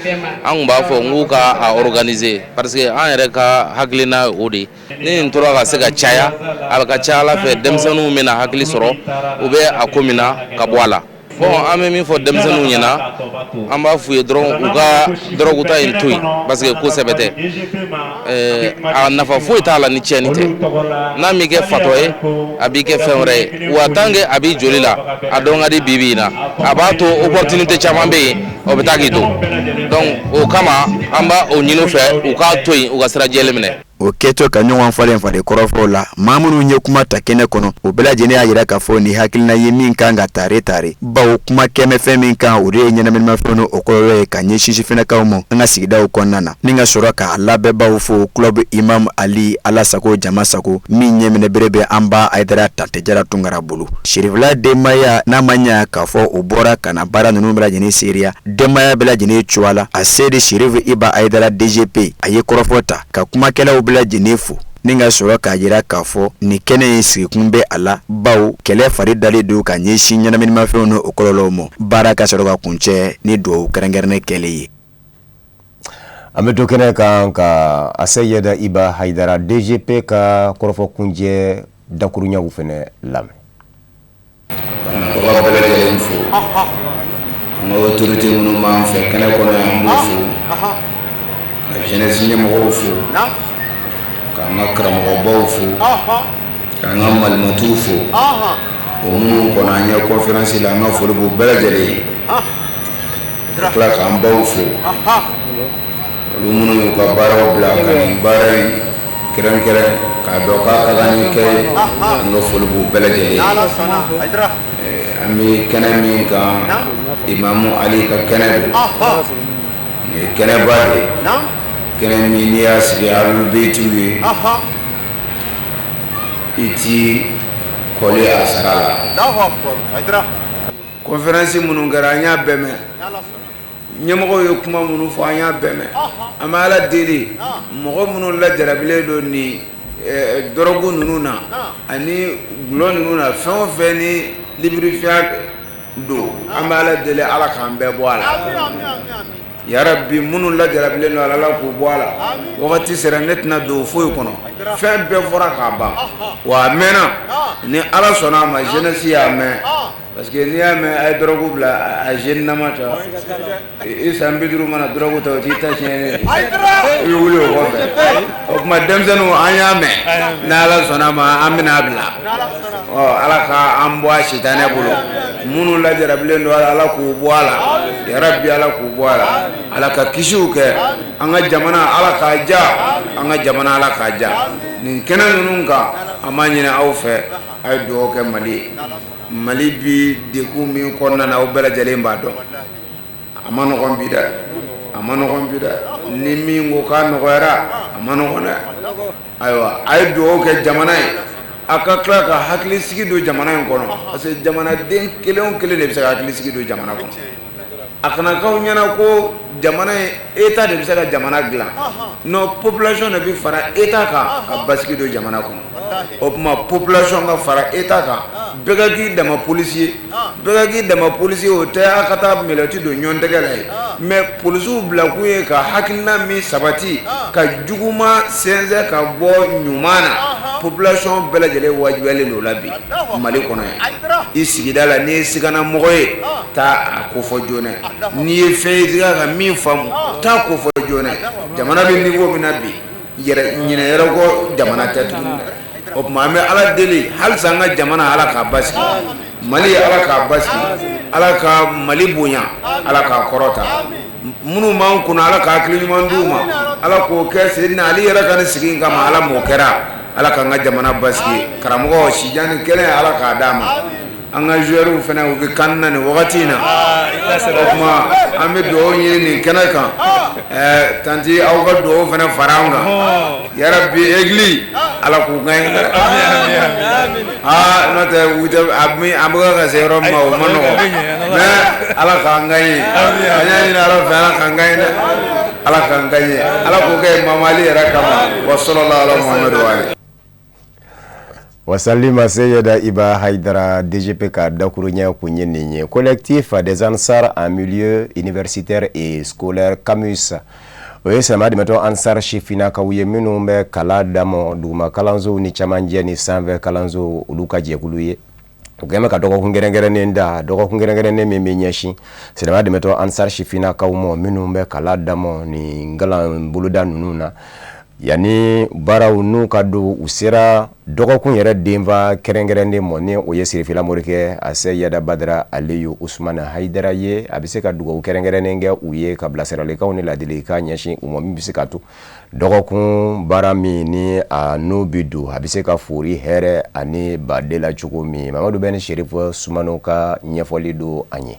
an kun b'a fɔ n k'u ka a organiser, parce que an yɛrɛ ka hakilina o de ni nin tora ka se ka caya, a ka ca Ala fɛ, denmisɛnninw bɛna hakili sɔrɔ, u bɛ a ko min na ka bɔ a la. Bon, an bɛ min fɔ denmisɛnninw ɲɛna, an b'a f'u ye dɔrɔn u ka dɔrɔgu ta in to yen, parce que ko sɛbɛ tɛ, a nafa foyi t'a la ni tiɲɛni tɛ. N'a m'i kɛ fatɔ ye, a b'i kɛ fɛn wɛrɛ ye. Wa tant que a b'i joli la, a dɔn ka di bi bi in na, a b'a to opportunité caman bɛ yen, o bɛ taa k'i to. Donc o kama, an b'a o ɲini u fɛ, u k'a to yen, u ka sira jɛlen minɛ. O kɛtɔ ka ɲɔgɔn falen falen kɔrɔfɔw la, maa minnu ye kuma ta kɛnɛ kɔnɔ, o bɛɛ lajɛlen y'a jira k'a fɔ nin hakilina ye min kan ka tare tare, bawo kuma kɛmɛ fɛn min kan, o de ye ɲɛnaminimafɛnw ni o kɔlɔlɔ ye ka ɲɛsin sifinnakaw ma an ka sigidaw kɔnɔna na, ni ka sɔrɔ k'a labɛnbaw fo. Club Imam Ali, Ala sago jama sago, min ɲɛminɛ bere bɛ an ba Ayidara Tante Jara Tunkara bolo, Sirifila denbaya, n'a ma ɲɛ k'a fɔ u bɔra ka na baara ninnu bɛɛ lajɛlen seereya, denbaya bɛɛ lajɛlen cogoya la. A Seyidi Sirifu Iba Ayidara DGP, a ye kɔrɔfɔ ta ka kumakɛlaw bɛɛ lajɛlen fo, ni ka sɔrɔ k'a jira k'a fɔ nin kɛnɛ in sigikun bɛ a la, bawo kɛlɛ fari dalen don ka ɲɛsin ɲɛnaminimafɛnw ni o kɔlɔlɔw ma. Baara ka sɔrɔ ka kuncɛ ni dugawu kɛrɛnkɛrɛnnen kɛlen ye. An bɛ to kɛnɛ kan ka Aseyida Iba Hayidara DGP ka kɔrɔfɔ kuncɛ dakurunɲɛw fana lamɛn. Ka bɛɛ lajɛlen fo, an ka autorité minnu b'an fɛ kɛnɛ kɔnɔ yan, an b'u fo, ka jeunesse ɲɛmɔgɔw fo, k'an ka karamɔgɔbaw fo, k'an ka malimatuw fo, o minnu kɔnɔ an ye conférence la, an ka foli b'u bɛɛ lajɛlen ye, ka tila k'an baw fo, olu minnu y'u ka baaraw bila ka nin baara in kɛrɛnkɛrɛn k'a dɔn k'a ka kan ni kɛ ye, an ka foli b'u bɛɛ lajɛlen ye. An bɛ kɛnɛ min kan, Imamu Ali ka kɛnɛ don. Nin ye kɛnɛba de ye, kɛnɛ min n'i y'a sigi Ahlul-Baytiw ye, i ti kɔli a sara la. Conférence minnu kɛra, an y'a bɛɛ mɛn. Ɲɛmɔgɔw ye kuma minnu fɔ, an y'a bɛɛ mɛn. An bɛ Ala deli, mɔgɔ minnu lajarabilen don ni dɔrɔgu ninnu na ani dɔlɔ ninnu na, fɛn o fɛn ni lubrifiant don, an bɛ Ala deli, Ala k'an bɛɛ bɔ a la yarabi. Minnu lajarabilen don, Ala k'u bɔ a la. Wagati sera, ne tɛna don foyi kɔnɔ, fɛn bɛɛ fɔra k'a ban wa, a mɛnna. Ni Ala sɔnna a ma, jeunesse y'a mɛn, parce que n'i y'a mɛn a ye dɔrɔgu bila, a jeune nama ta, i san 50 mana dɔrɔgu ta, o t'i ta tiɲɛ ye, i bɛ wuli o kɔfɛ. O tuma denmisɛnninw, an y'a mɛn, ni Ala sɔnna a ma, an bɛna a bila. Ɔ, Ala ka an bɔ a sitanɛ bolo. Minnu lajarabilen don a la, Ala k'u bɔ a la yarabi, Ala k'u bɔ a la, Ala ka kisiw kɛ. An ka jamana, Ala k'a ja, an ka jamana, Ala k'a ja. Nin kɛnɛ ninnu kan, an b'a ɲini aw fɛ, a ye dugawu kɛ Mali ye. Mali bi degun min kɔnɔna na, aw bɛɛ lajɛlen b'a dɔn, a ma nɔgɔn bi dɛ, a ma nɔgɔn bi dɛ. Ni min ko k'a nɔgɔyara, a ma nɔgɔn dɛ. Ayiwa, a ye dugawu kɛ jamana ye, a ka tila ka hakilisigi don jamana in kɔnɔ, parce que jamanaden kelen o kelen de bɛ se ka hakilisigi don jamana kɔnɔ. A kana k'aw ɲɛna ko jamana in, État de bɛ se ka jamana dilan. Non, population de bɛ fara État kan ka basigi don jamana kɔnɔ. O tuma population ka fara État kan, bɛɛ ka k'i dama policier ye, bɛɛ ka k'i dama policier. O tɛ a ka taa mɛlɛti don ɲɔgɔn tɛgɛ la ye, mais polisiw bilakun ye ka hakilina min sabati, ka juguman sɛnsɛn ka bɔ ɲuman na. Population bɛɛ lajɛlen wajibiyalen don o la bi Mali kɔnɔ yan. I sigida la, n'i ye sigana mɔgɔ ye, taa a kofɔ joona. N'i ye fɛn ye, i ka min faamu, taa kofɔ joona. Jamana bɛ niveau min na bi, yɛrɛ ɲinɛ yɛrɛ kɔ jamana tɛ tuguni dɛ. O tuma an bɛ Ala deli halisa, an ka jamana, Ala k'a basigi. Mali, Ala k'a basigi. Ala ka Mali bonya, Ala k'a kɔrɔta. Minnu b'an kunna, Ala ka hakili ɲuman d'u ma. Ala k'o kɛ Seyidina Ali yɛrɛ ka nin sigi in kama. Ala m'o kɛra. Ala k'an ka jamana basigi. Karamɔgɔ, sijan ni kɛnɛ, Ala k'a d'a ma. An ka joueurs fana, u bɛ kan na nin wagati in na. O tuma, an bɛ dugawu ɲini nin kɛnɛ kan. Ɛɛ tantie, aw ka dugawu fana fara an kan. Yarabi, Aigle, Ala k'u gagner dɛ. Aa, n'o tɛ u tɛ a min an bɛ ka se yɔrɔ min ma, o ma nɔgɔn, mais Ala k'an gagner. An y'a ɲini Ala fɛ, Ala k'an gagner dɛ. Ala k'an gagner. Ala k'o kɛ Mamali yɛrɛ kama. Wa sallallahu ala Muhammadu wa ali. Wasalima Seyeda Iba Haidara, DGP ka dakuruɲɛ kun ye nin ye. Collectif des Ansar en milieu universitaire et scolaire, CAMUS, o ye silamɛya dɛmɛtɔ Ansar sifinnakaw ye minnu bɛ kala damɔ duguma kalansow ni camancɛ ni sanfɛ kalansow, olu ka jɛkulu ye. U kɛn bɛ ka dɔgɔkun kɛrɛnkɛrɛnnen da, dɔgɔkun kɛrɛnkɛrɛnnen min bɛ ɲɛsin silamɛya dɛmɛtɔ Ansar sifinnakaw ma minnu bɛ kala damɔ nin kalan boloda ninnu na. Yanni baaraw n'u ka don, u sera dɔgɔkun yɛrɛ denfa kɛrɛnkɛrɛnnen mɔ, ni o ye Sirifila Morikɛ a Seyida Badara Aliyu Usumana Hayidara ye. A bɛ se ka dugawu kɛrɛnkɛrɛnnen kɛ u ye, ka bilasiralikanw ni ladilikan ɲɛsin u ma, min bɛ se ka to dɔgɔkun baara min ni a n'u bɛ don, a bɛ se ka fori hɛrɛ ani baden la cogo min. Mamadu bɛ ni Serifu Sumano ka ɲɛfɔli don an ye.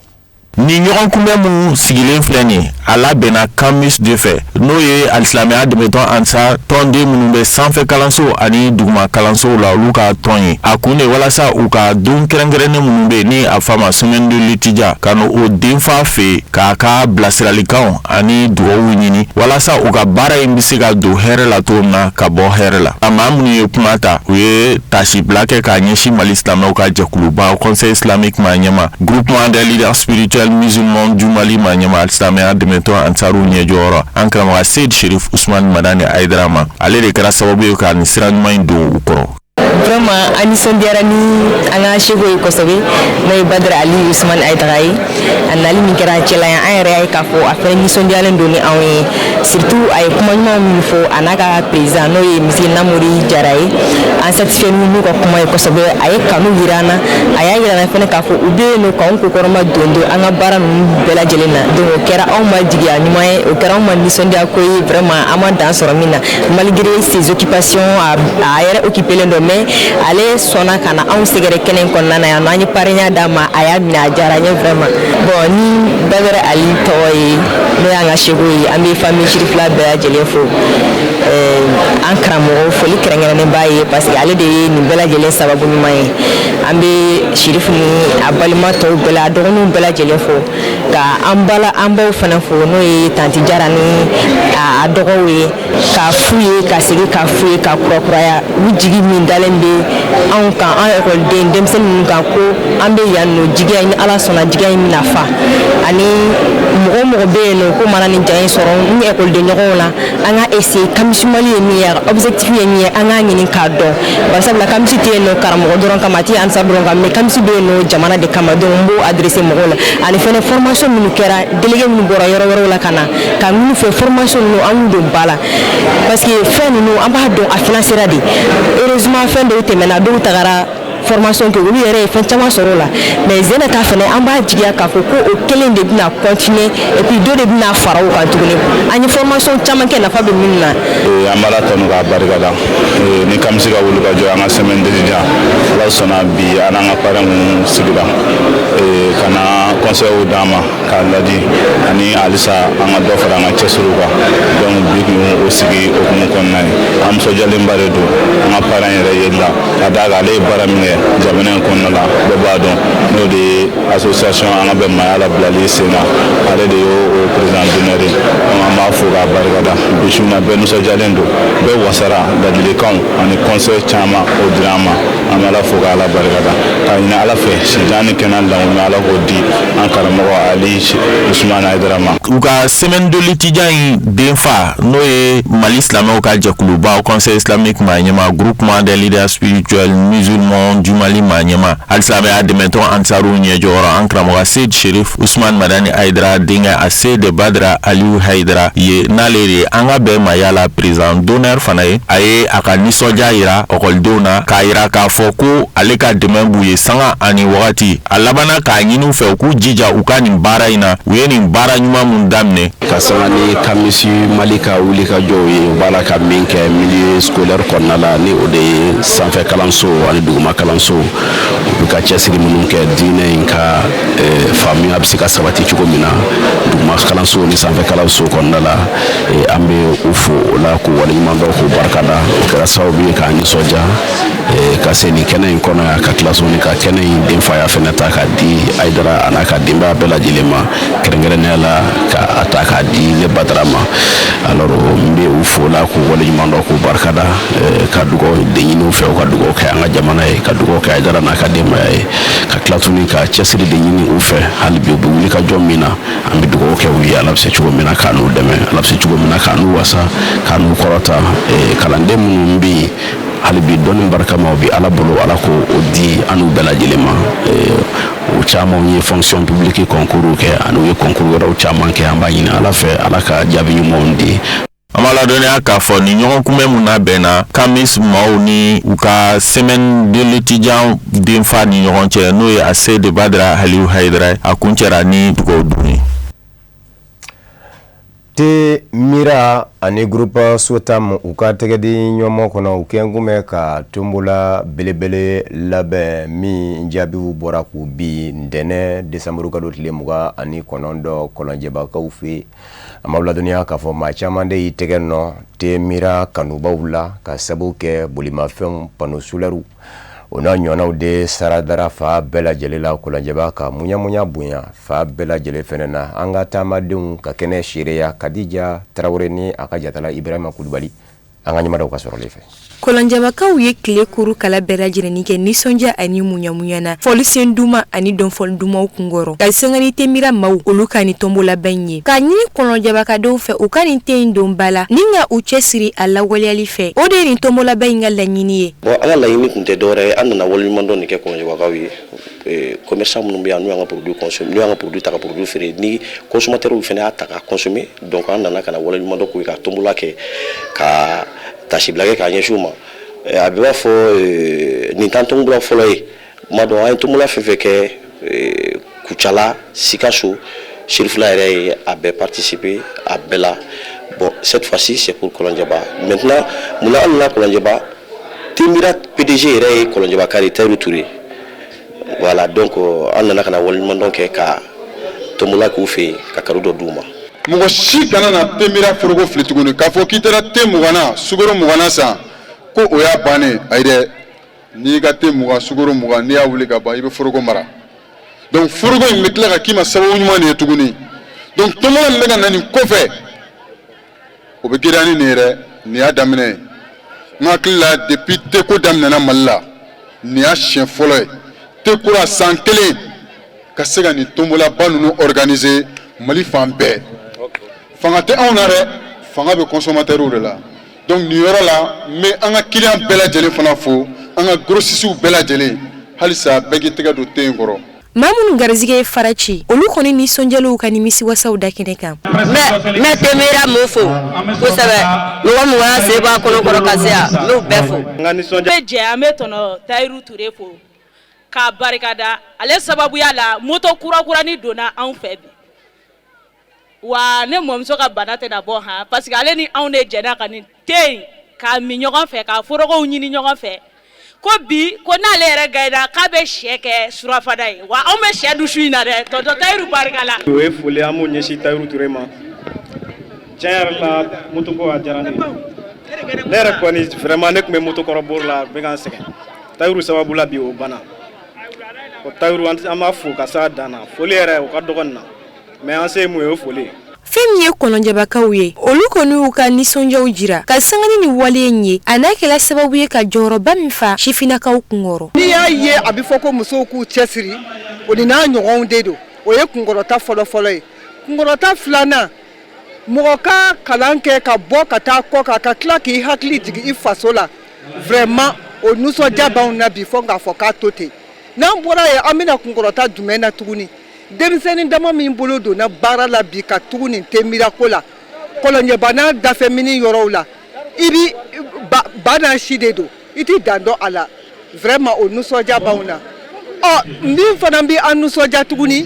Ni ɲɔgɔn kunbɛn minnu sigilen filɛ nin, a labɛnna CAMUS de fɛ, n'o ye alisilamɛya dɛmɛtɔn Ansar tɔnden minnu bɛ sanfɛ kalanso ani duguma kalansow la, olu ka tɔn ye. A kun de walasa u ka don kɛrɛnkɛrɛnnen minnu bɛ ni a f'a ma semaine de l'étudiant, ka n'o denfa fɛ yen k'a ka bilasiralikanw ani dugawu ɲini, walasa u ka baara in bɛ se ka don hɛrɛ la cogo min na, ka bɔ hɛrɛ la. A maa minnu ye kuma ta, u ye tasibila kɛ k'a ɲɛsin Mali silamɛw ka jɛkuluba Conseil islamique maa ɲɛma, Groupement des leaders spirituels musulmans du Mali maa ɲɛma, alisilamɛya dɛmɛtɔn Ansaru ɲɛjɔyɔrɔ, an karamɔgɔ Seyid Sherif Usman Madani Hayidara ma. Ale de kɛra sababu ye ka nin sira ɲuman in don u kɔrɔ. Vraiment, an nisɔndiyara ni an ka seko ye kosɛbɛ, n'o ye Badara Ali Usman Hayidara ye. A nali min kɛra an cɛla yan, an yɛrɛ y'a ye k'a fɔ a fɛnɛ nisɔndiyalen don ni anw ye. Surtout a ye kuma ɲuman minnu fɔ, a n'a ka président, n'o ye monsieur Namori Jara ye, an satisfait n'u ka kuma ye kosɛbɛ. A ye kanu yira an na, a y'a yira an na fɛnɛ k'a fɔ u bɛ yen nɔ k'anw kokɔrɔma don don an ka baara ninnu bɛɛ lajɛlen na. Donc o kɛra anw ma jigiya ɲuman ye, o kɛra anw ma nisɔndiya ko ye vraiment, an ma dan sɔrɔ min na. Malgré ses occupations, a yɛrɛ occupé len don, mais ale sɔnna ka na anw sɛgɛrɛ kɛnɛ in kɔnɔna na yan nɔ. An ye parrainaya d'a ma, a y'a minɛ, a diyara n ye vraiment. Bon, ni Badara Ali tɔgɔ ye, n'o y'an ka seko ye, an bɛ famille Sirifila bɛɛ lajɛlen fo. An karamɔgɔ, foli kɛrɛnkɛrɛnnen b'a ye, parce que ale de ye nin bɛɛ lajɛlen sababu ɲuman ye. An bɛ Sirifu ni a balima tɔw bɛɛ la, a dɔgɔninw bɛɛ lajɛlen fo, ka an bala an baw fana fo, n'o ye tantie Jara ni a dɔgɔw ye, k'a f'u ye, ka segin k'a f'u ye, ka kurakuraya u jigi min dalen bɛ anw kan, an ekɔliden denmisɛnnin ninnu kan, ko an bɛ yan nɔ, jigiya ni Ala sɔnna, jigiya in bɛna fa. Ani mɔgɔ o mɔgɔ bɛ yen nɔ ko mana nin ja in sɔrɔ ni ekɔliden ɲɔgɔnw la, an ka essayer CAMUS Mali ye min ye, objectif ye min ye, an k'a ɲini k'a dɔn. Barisabula CAMUS tɛ yen nɔ karamɔgɔ dɔrɔn kama, a tɛ Ansar dɔrɔn kama, mais CAMUS bɛ yen nɔ jamana de kama. Donc n b'o adresser mɔgɔw la. Ani fɛnɛ formation minnu kɛra, délégué minnu bɔra yɔrɔ wɛrɛw la ka na ka minnu fɛ, formation ninnu, an y'u don ba la, parce que fɛn ninnu, an b'a dɔn a financera de. Heureusement, fɛn dɔw tɛmɛna, dɔw tagara formation kɛ, olu yɛrɛ ye fɛn caman sɔrɔ o la. Mais Zena ta fɛnɛ, an b'a jigiya k'a fɔ ko o kelen de bɛna continuer, et puis dɔ de bɛna fara o kan tuguni. An ye formation caman kɛ, nafa bɛ minnu na. An b'Ala tanu k'a barikada ni CAMUS ka wuli ka jɔ an ka semaine d'étudiant. Ala sɔnna, bi an n'an ka parrain minnu sigira ka na conseil d'an ma k'a ladi ani halisa an ka dɔ fara an ka cɛsiriw kan. Donc bi kun o sigi hokumu kɔnɔna ye, an nisɔndiyalenba de don an ka parrain yɛrɛ yeli la, ka d'a kan ale ye baara min kɛ jamana in kɔnɔna la, bɛɛ b'a dɔn, n'o de ye association an ka bɛn maaya la bilali sen kan, ale de y'o président d'honneur ye. Donc an b'a fo k'a barikada. Bi su in na, bɛɛ nisɔndiyalen don, bɛɛ wasara. Ladilikanw ani conseil caman o dira an ma. An bɛ Ala fo k'Ala barikada, k'a ɲini Ala fɛ sijan ni kɛnɛya lankolon, Ala k'o di an karamɔgɔ Ali Usumani Hayidara ma. U ka semaine de l'étudiant in denfa, n'o ye Mali silamɛw ka jɛkuluba Conseil islamique maa ɲɛma, Groupement des leaders spirituels musulmans du Mali maa ɲɛma, alisilamɛya dɛmɛtɔn Ansaru ɲɛjɔyɔrɔ, an karamɔgɔ Seyid Sherif Usman Madani Hayidara denkɛ a Seyid Badara Aliyu Hayidara ye, n'ale de ye an sanga bɛɛ maaya la président d'honneur fana ye. A ye a ka nisɔndiya yira ɔkɔlidenw na, k'a yira k'a fɔ ko ale ka dɛmɛ b'u ye sanga ani wagati. A labanna k'a ɲini u fɛ u k'u jija u ka nin baara in na, u ye nin baara ɲuman mun daminɛ. Ka sanga ni CAMIS Mali ka wuli ka jɔw ye, u b'a la ka min kɛ milieu scolaire kɔnɔna la, ni o de ye sanfɛ kalanso ani duguma kalanso, u bɛ ka cɛsiri minnu kɛ diinɛ in ka faamuya bɛ se ka sabati cogo min na duguma kalanso ni sanfɛ kalanso kɔnɔna la, an bɛ u fo o la, k'u waleɲuman dɔn, k'u barikada. O kɛra sababu ye k'an nisɔndiya ka se nin kɛnɛ in kɔnɔ yan, ka tila tuguni ka kɛnɛ in denfaya fɛnɛ ta k'a di Hayidara a n'a ka denbaya bɛɛ lajɛlen ma, kɛrɛnkɛrɛnnenya la ka a ta k'a di ne Badara ma. Alors n bɛ u fo la, k'u waleɲuman dɔn, k'u barikada, ka dugawu de ɲini u fɛ, u ka dugawu kɛ an ka jamana ye, ka dugawu kɛ Hayidara n'a ka denbaya ye, ka tila tuguni ka cɛsiri de ɲini u fɛ hali bi. U bɛ wuli ka jɔ min na, an bɛ dugawu kɛ u ye, Ala bɛ se cogo min na k'a n'u dɛmɛ, Ala bɛ se cogo min na k'a n'u wasa, k'a n'u kɔrɔta. Kalanden minnu bɛ yen hali bi, dɔnni barikamaw bi Ala bolo, Ala ko o di an n'u bɛɛ lajɛlen ma. O caman ye fonction publique concours kɛ ani u ye concours wɛrɛw caman kɛ. An b'a ɲini Ala fɛ, Ala ka jaabi ɲumanw di. An b'a ladɔnniya k'a fɔ nin ɲɔgɔn kunbɛn mun labɛnna CAMIS maaw ni u ka semaine de l'étudiant denfa ni ɲɔgɔn cɛ, n'o ye Aseyidi Badara Aliyu Hayidara, a kuncɛra ni dugawu don ye. Te Mira ani groupe Sotam, u ka tɛgɛdi ɲɔgɔn kɔnɔ, u kɛn kun bɛ ka tombola belebele labɛn min jaabiw bɔra k'u bi ntɛnɛn desanburu kalo tile 29 Kɔlɔnjɛbakaw fɛ. An b'aw ladɔnniya k'a fɔ maa caman de y'i tɛgɛ nɔ Te Mira kanubaw la, ka sababu kɛ bolimafɛnw, panneau solaires, o n'a ɲɔgɔnnaw de sara dara fa bɛɛ lajɛlen la Kɔlɔnjɛba, ka muɲamuɲa bonya fa bɛɛ lajɛlen fɛnɛ na. An ka taamadenw ka kɛnɛ seereya, Kadija Tarawele ni a ka jatala Ibrahima Kulubali, an ka ɲɛmadaw ka sɔrɔlen fɛ. Kɔlɔnjɛbakaw ye tile kuru kala bɛɛ lajɛlen kɛ nisɔndiya ani muɲamuɲa na, fɔlisen duman ani dɔnfɔli dumanw kunkɔrɔ, ka sanga ni Te Mira maaw olu ka nin tombola in ye, k'a ɲini kɔlɔnjɛbakadenw fɛ u ka nin te in don ba la ni ka u cɛ siri a lawaleyali fɛ. O de ye nin tombola in ka laɲini ye. Bon, an ka laɲini tun tɛ dɔwɛrɛ ye, an nana waleɲumandɔn de kɛ Kɔlɔnjɛbakaw ye. Commerçant minnu bɛ yan, n'u y'an ka produit consommer, n'u y'an ka produit ta ka produit feere, ni consommateurs fana y'a ta ka consommer, donc an nana ka na waleɲumandɔn k'u ye, ka tombola kɛ, ka tasibila kɛ k'a ɲɛsin u ma. A bɛ b'a fɔ nin t'an tombola fɔlɔ ye. Ma dɔn, an ye tombola fɛn fɛn kɛ Kucala, Sikaso, Serifula yɛrɛ ye, a bɛɛ participer a bɛɛ la. Bon, cette fois-ci c'est pour Kɔlɔnjɛba. Maintenant, munna an nana Kɔlɔnjɛba? Temira PDG yɛrɛ ye Kɔlɔnjɛba de, Tayiru Ture. Voilà, donc an nana ka na waleɲumandɔn kɛ, ka tombola k'u fɛ yen, ka cadeau dɔ d'u ma. Mɔgɔ si kana na Temira foroko fili tuguni k'a fɔ k'i taara te 20na, sukaro 20na san, ko o y'a bannen. Ayi dɛ, n'i ka te 20, sukaro 20, n'i y'a wuli ka ban, i bɛ foroko mara. Donc foroko in bɛ tila ka k'i ma sababu ɲuman de ye tuguni. Donc tombola min bɛ ka na nin kɔfɛ, o bɛ girinya ni nin ye dɛ. Nin y'a daminɛ ye. N hakili la, depuis teko daminɛna Mali la, nin y'a siɲɛ fɔlɔ ye te kura san kelen ka se ka nin tombolaba ninnu organiser Mali fan bɛɛ. Fanga tɛ anw na dɛ, fanga bɛ consommateurs de la. Donc nin yɔrɔ la, n bɛ an ka client bɛɛ lajɛlen fana fo, an ka grossistes bɛɛ lajɛlen, halisa bɛɛ k'i tɛgɛ don te in kɔrɔ. Maa minnu garisɛgɛ ye fara ci, olu kɔni nisɔndiyalen ka nimisiwasaw da kɛnɛ kan. N bɛ Temira mɔɔ fo kosɛbɛ. Mɔgɔ mɔgɔ y'a sen bɔ a kɔnɔ kɔrɔ ka se yan, n b'u bɛɛ fo. N ka nisɔndiya bɛ jɛ, an bɛ tɔnɔ Tayiru Ture fo k'a barikada. Ale sababuya la, moto kurakurani donna anw fɛ bi. Wa ne mɔmuso ka bana tɛna bɔ han, parce que ale ni anw de jɛnna ka nin te in k'a min ɲɔgɔn fɛ, k'a forokow ɲini ɲɔgɔn fɛ, ko bi ko n'ale yɛrɛ gagnéna, k'a bɛ sɛ kɛ surafana ye. Wa anw bɛ sɛ dun su in na dɛ. Tonton Tayiru barika la. O ye foli, an b'o ɲɛsin Tayiru Ture ma. Tiɲɛ yɛrɛ la, moto ko a diyara ne ye. Ne yɛrɛ kɔni, vraiment, ne tun bɛ moto kɔrɔ bori la, a bɛ ka n sɛgɛn. Tayiru sababu la bi, o banna. O Tayiru, an b'a fo ka s'a dan na. Foli yɛrɛ, o ka dɔgɔ nin na, mais an se ye mun ye, o foli ye. Fɛn min ye kɔlɔnjɛbakaw ye, olu kɔni y'u ka nisɔndiyaw jira ka sanga ni nin wale in ye, a n'a kɛla sababu ye ka jɔyɔrɔba min fa sifinnakaw kunkɔrɔ. N'i y'a ye a bɛ fɔ ko musow k'u cɛsiri, o ni n'a ɲɔgɔnw de don. O ye kunkɔrɔta fɔlɔfɔlɔ ye. Kunkɔrɔta filanan, mɔgɔ ka kalan kɛ ka bɔ ka taa kɔ kan, ka tila k'i hakili jigin i faso la, vraiment o nisɔndiya b'anw na bi, fo k'a fɔ k'a to ten. N'an bɔra yen, an bɛna kunkɔrɔta jumɛn na tuguni? Denmisɛnnin dama min bolo donna baara la bi ka tugu nin Temira ko la. Kɔlɔnjɛba n'a dafɛmini yɔrɔw la, i bi ba n'a si de don, i ti dan dɔn a la. Vraiment o nisɔndiya b'anw na. Ɔ min fana bɛ an nisɔndiya tuguni,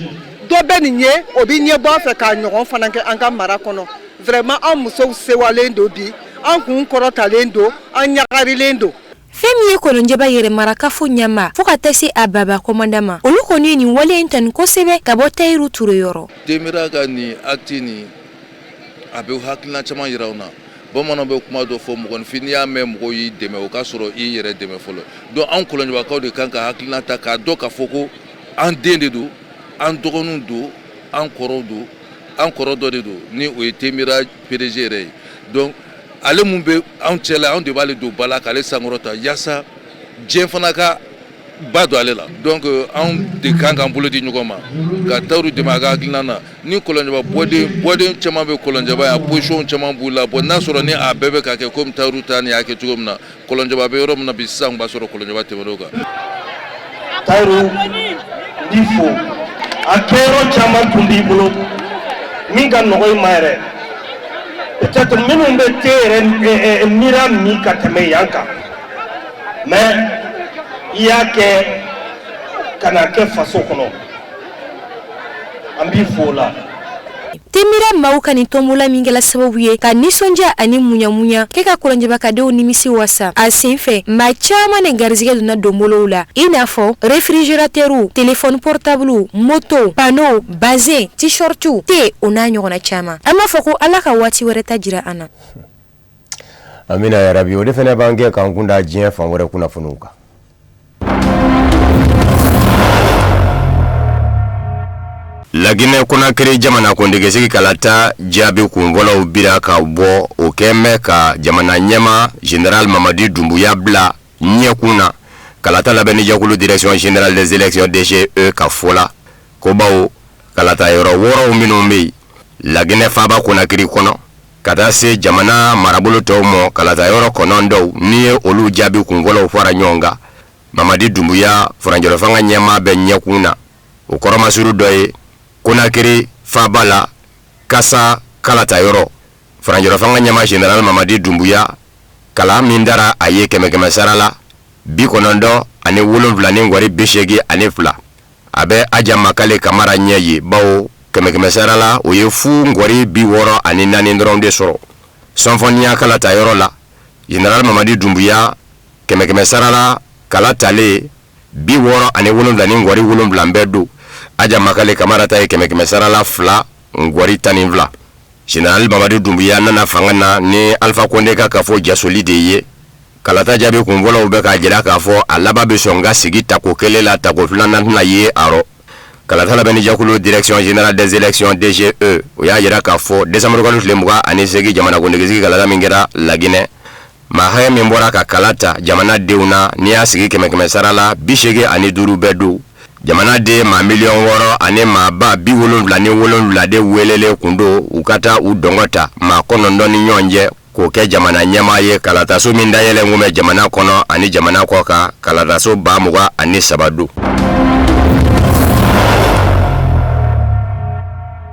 dɔ bɛ nin ye, o bɛ ɲɛbɔ a fɛ k'a ɲɔgɔn fana kɛ an ka mara kɔnɔ. Vraiment an musow sewalen don bi, an kun kɔrɔtalen don, an ɲagarilen don. Fɛn min ye Kɔlɔnjɛba yɛrɛ marakafo ɲɛmaa fo ka taa se a baba kɔmandan ma, olu kɔni ye nin wale in tanu kosɛbɛ ka bɔ Tayiru Ture yɔrɔ. Temira ka nin acte nin, a bɛ hakilina caman jira anw na. Bamananw bɛ kuma dɔ fɔ, mɔgɔninfin n'i y'a mɛn mɔgɔw y'i dɛmɛ, o k'a sɔrɔ i yɛrɛ dɛmɛ fɔlɔ. Donc anw Kɔlɔnjɛbakaw de kan ka hakilina ta k'a dɔn k'a fɔ ko an den de don, an dɔgɔninw don, an kɔrɔw don, an kɔrɔ dɔ de don, ni o ye Temira PDG yɛrɛ ye. Donc ale mun bɛ anw cɛla, anw de b'ale don ba la k'ale sankɔrɔta yaasa diɲɛ fana ka ba don ale la. Donc anw de kan k'an bolo di ɲɔgɔn ma ka Tayiru dɛmɛ a ka hakilina na. Ni Kɔlɔnjɛba bɔden caman bɛ Kɔlɔnjɛba yan, position caman b'u la. Bon, n'a sɔrɔ ni a bɛɛ bɛ ka kɛ komi Tayiru ta nin y'a kɛ cogo min na, Kɔlɔnjɛba bɛ yɔrɔ min na bi sisan, b'a sɔrɔ Kɔlɔnjɛba tɛmɛn'o kan. Tayiru, n b'i fo. A kɛyɔrɔ caman tun b'i bolo min ka nɔgɔ i ma yɛrɛ, peut-être minnu bɛ te yɛrɛ mira min ka tɛmɛ yan kan, mais i y'a kɛ ka na kɛ faso kɔnɔ, an b'i fo o la. Temira maaw ka nin tɔnbɔla min kɛla sababu ye ka nisɔndiya ani muɲamuɲa kɛ ka kɔlɔnjɛbakadenw nimisi wasa, a senfɛ maa caman de garisɛgɛ donna donbolow la, i n'a fɔ réfrigérateurw, téléphone portable, moto, panneau, bazin, t-shirt, te, o n'a ɲɔgɔnna caman. An b'a fɔ ko Ala ka waati wɛrɛ ta jira an na. Amina yarabi. O de fana b'an kɛ k'an kun da diɲɛ fan wɛrɛ kunnafoniw kan. Laginɛ Konakiri jamanakuntigisigi kalata jaabi kunfɔlɔw bira ka bɔ, o kɛn bɛ ka jamana ɲɛmaa Général Mamadi Doumbouya bila ɲɛkun na kalata labɛnnijɛkulu Direction générale des élections DGE ka fɔ la, ko bawo kalata yɔrɔ wɔɔrɔw minnu bɛ yen Laginɛ faaba Konakiri kɔnɔ ka taa se jamana marabolo tɔw ma, kalata yɔrɔ 9 n'i ye olu jaabi kunfɔlɔw fara ɲɔgɔn kan, Mamadi Doumbouya furancɛlafanga ɲɛmaa bɛ ɲɛkun na. O kɔrɔmasuru dɔ ye Konakiri faaba la Kasa kalata yɔrɔ, furancɛlafanga ɲɛmaa Général Mamadi Doumbouya, kala min dara a ye kɛmɛ kɛmɛ sara la 97 ni ngɔri 82, a bɛ Aja Makale Kamara ɲɛ ye, bawo kɛmɛ kɛmɛ sara la o ye fu ngɔri 64 dɔrɔn de sɔrɔ. Sɔnfɔniya kalata yɔrɔ la, Général Mamadi Doumbouya kɛmɛ kɛmɛ sara la kala talen 67 ni ngɔri 7 bɛɛ don, Aja Makale Kamara ta ye kɛmɛ kɛmɛ sara la 2 ngɔri 12. Général Mamadi Doumbouya nana fanga na ni Alpha Condé ka kafo jasoli de ye. Kalata jaabi kunfɔlɔw bɛ k'a jira k'a fɔ a laban bɛ sɔn ka sigi tako kelen la, tako filanan tɛna ye a rɔ. Kalata labɛnnijɛkulu Direction générale des élections DGE, o y'a jira k'a fɔ décembre kalo tile 28 jamanakuntigisigi kalata min kɛra Laginɛ, maa hakɛ min bɔra ka kala ta jamana denw na, n'i y'a sigi kɛmɛ kɛmɛ sara la 85 bɛɛ don. Jamana den maa 6 miliyɔn ani maa 77,000 de welelen kun don u ka taa u dɔngɔ ta maa 9 ni ɲɔgɔn cɛ k'o kɛ jamana ɲɛmaa ye. Kalataso min dayɛlɛn kun bɛ jamana kɔnɔ ani jamana kɔ kan, kalataso 23 don.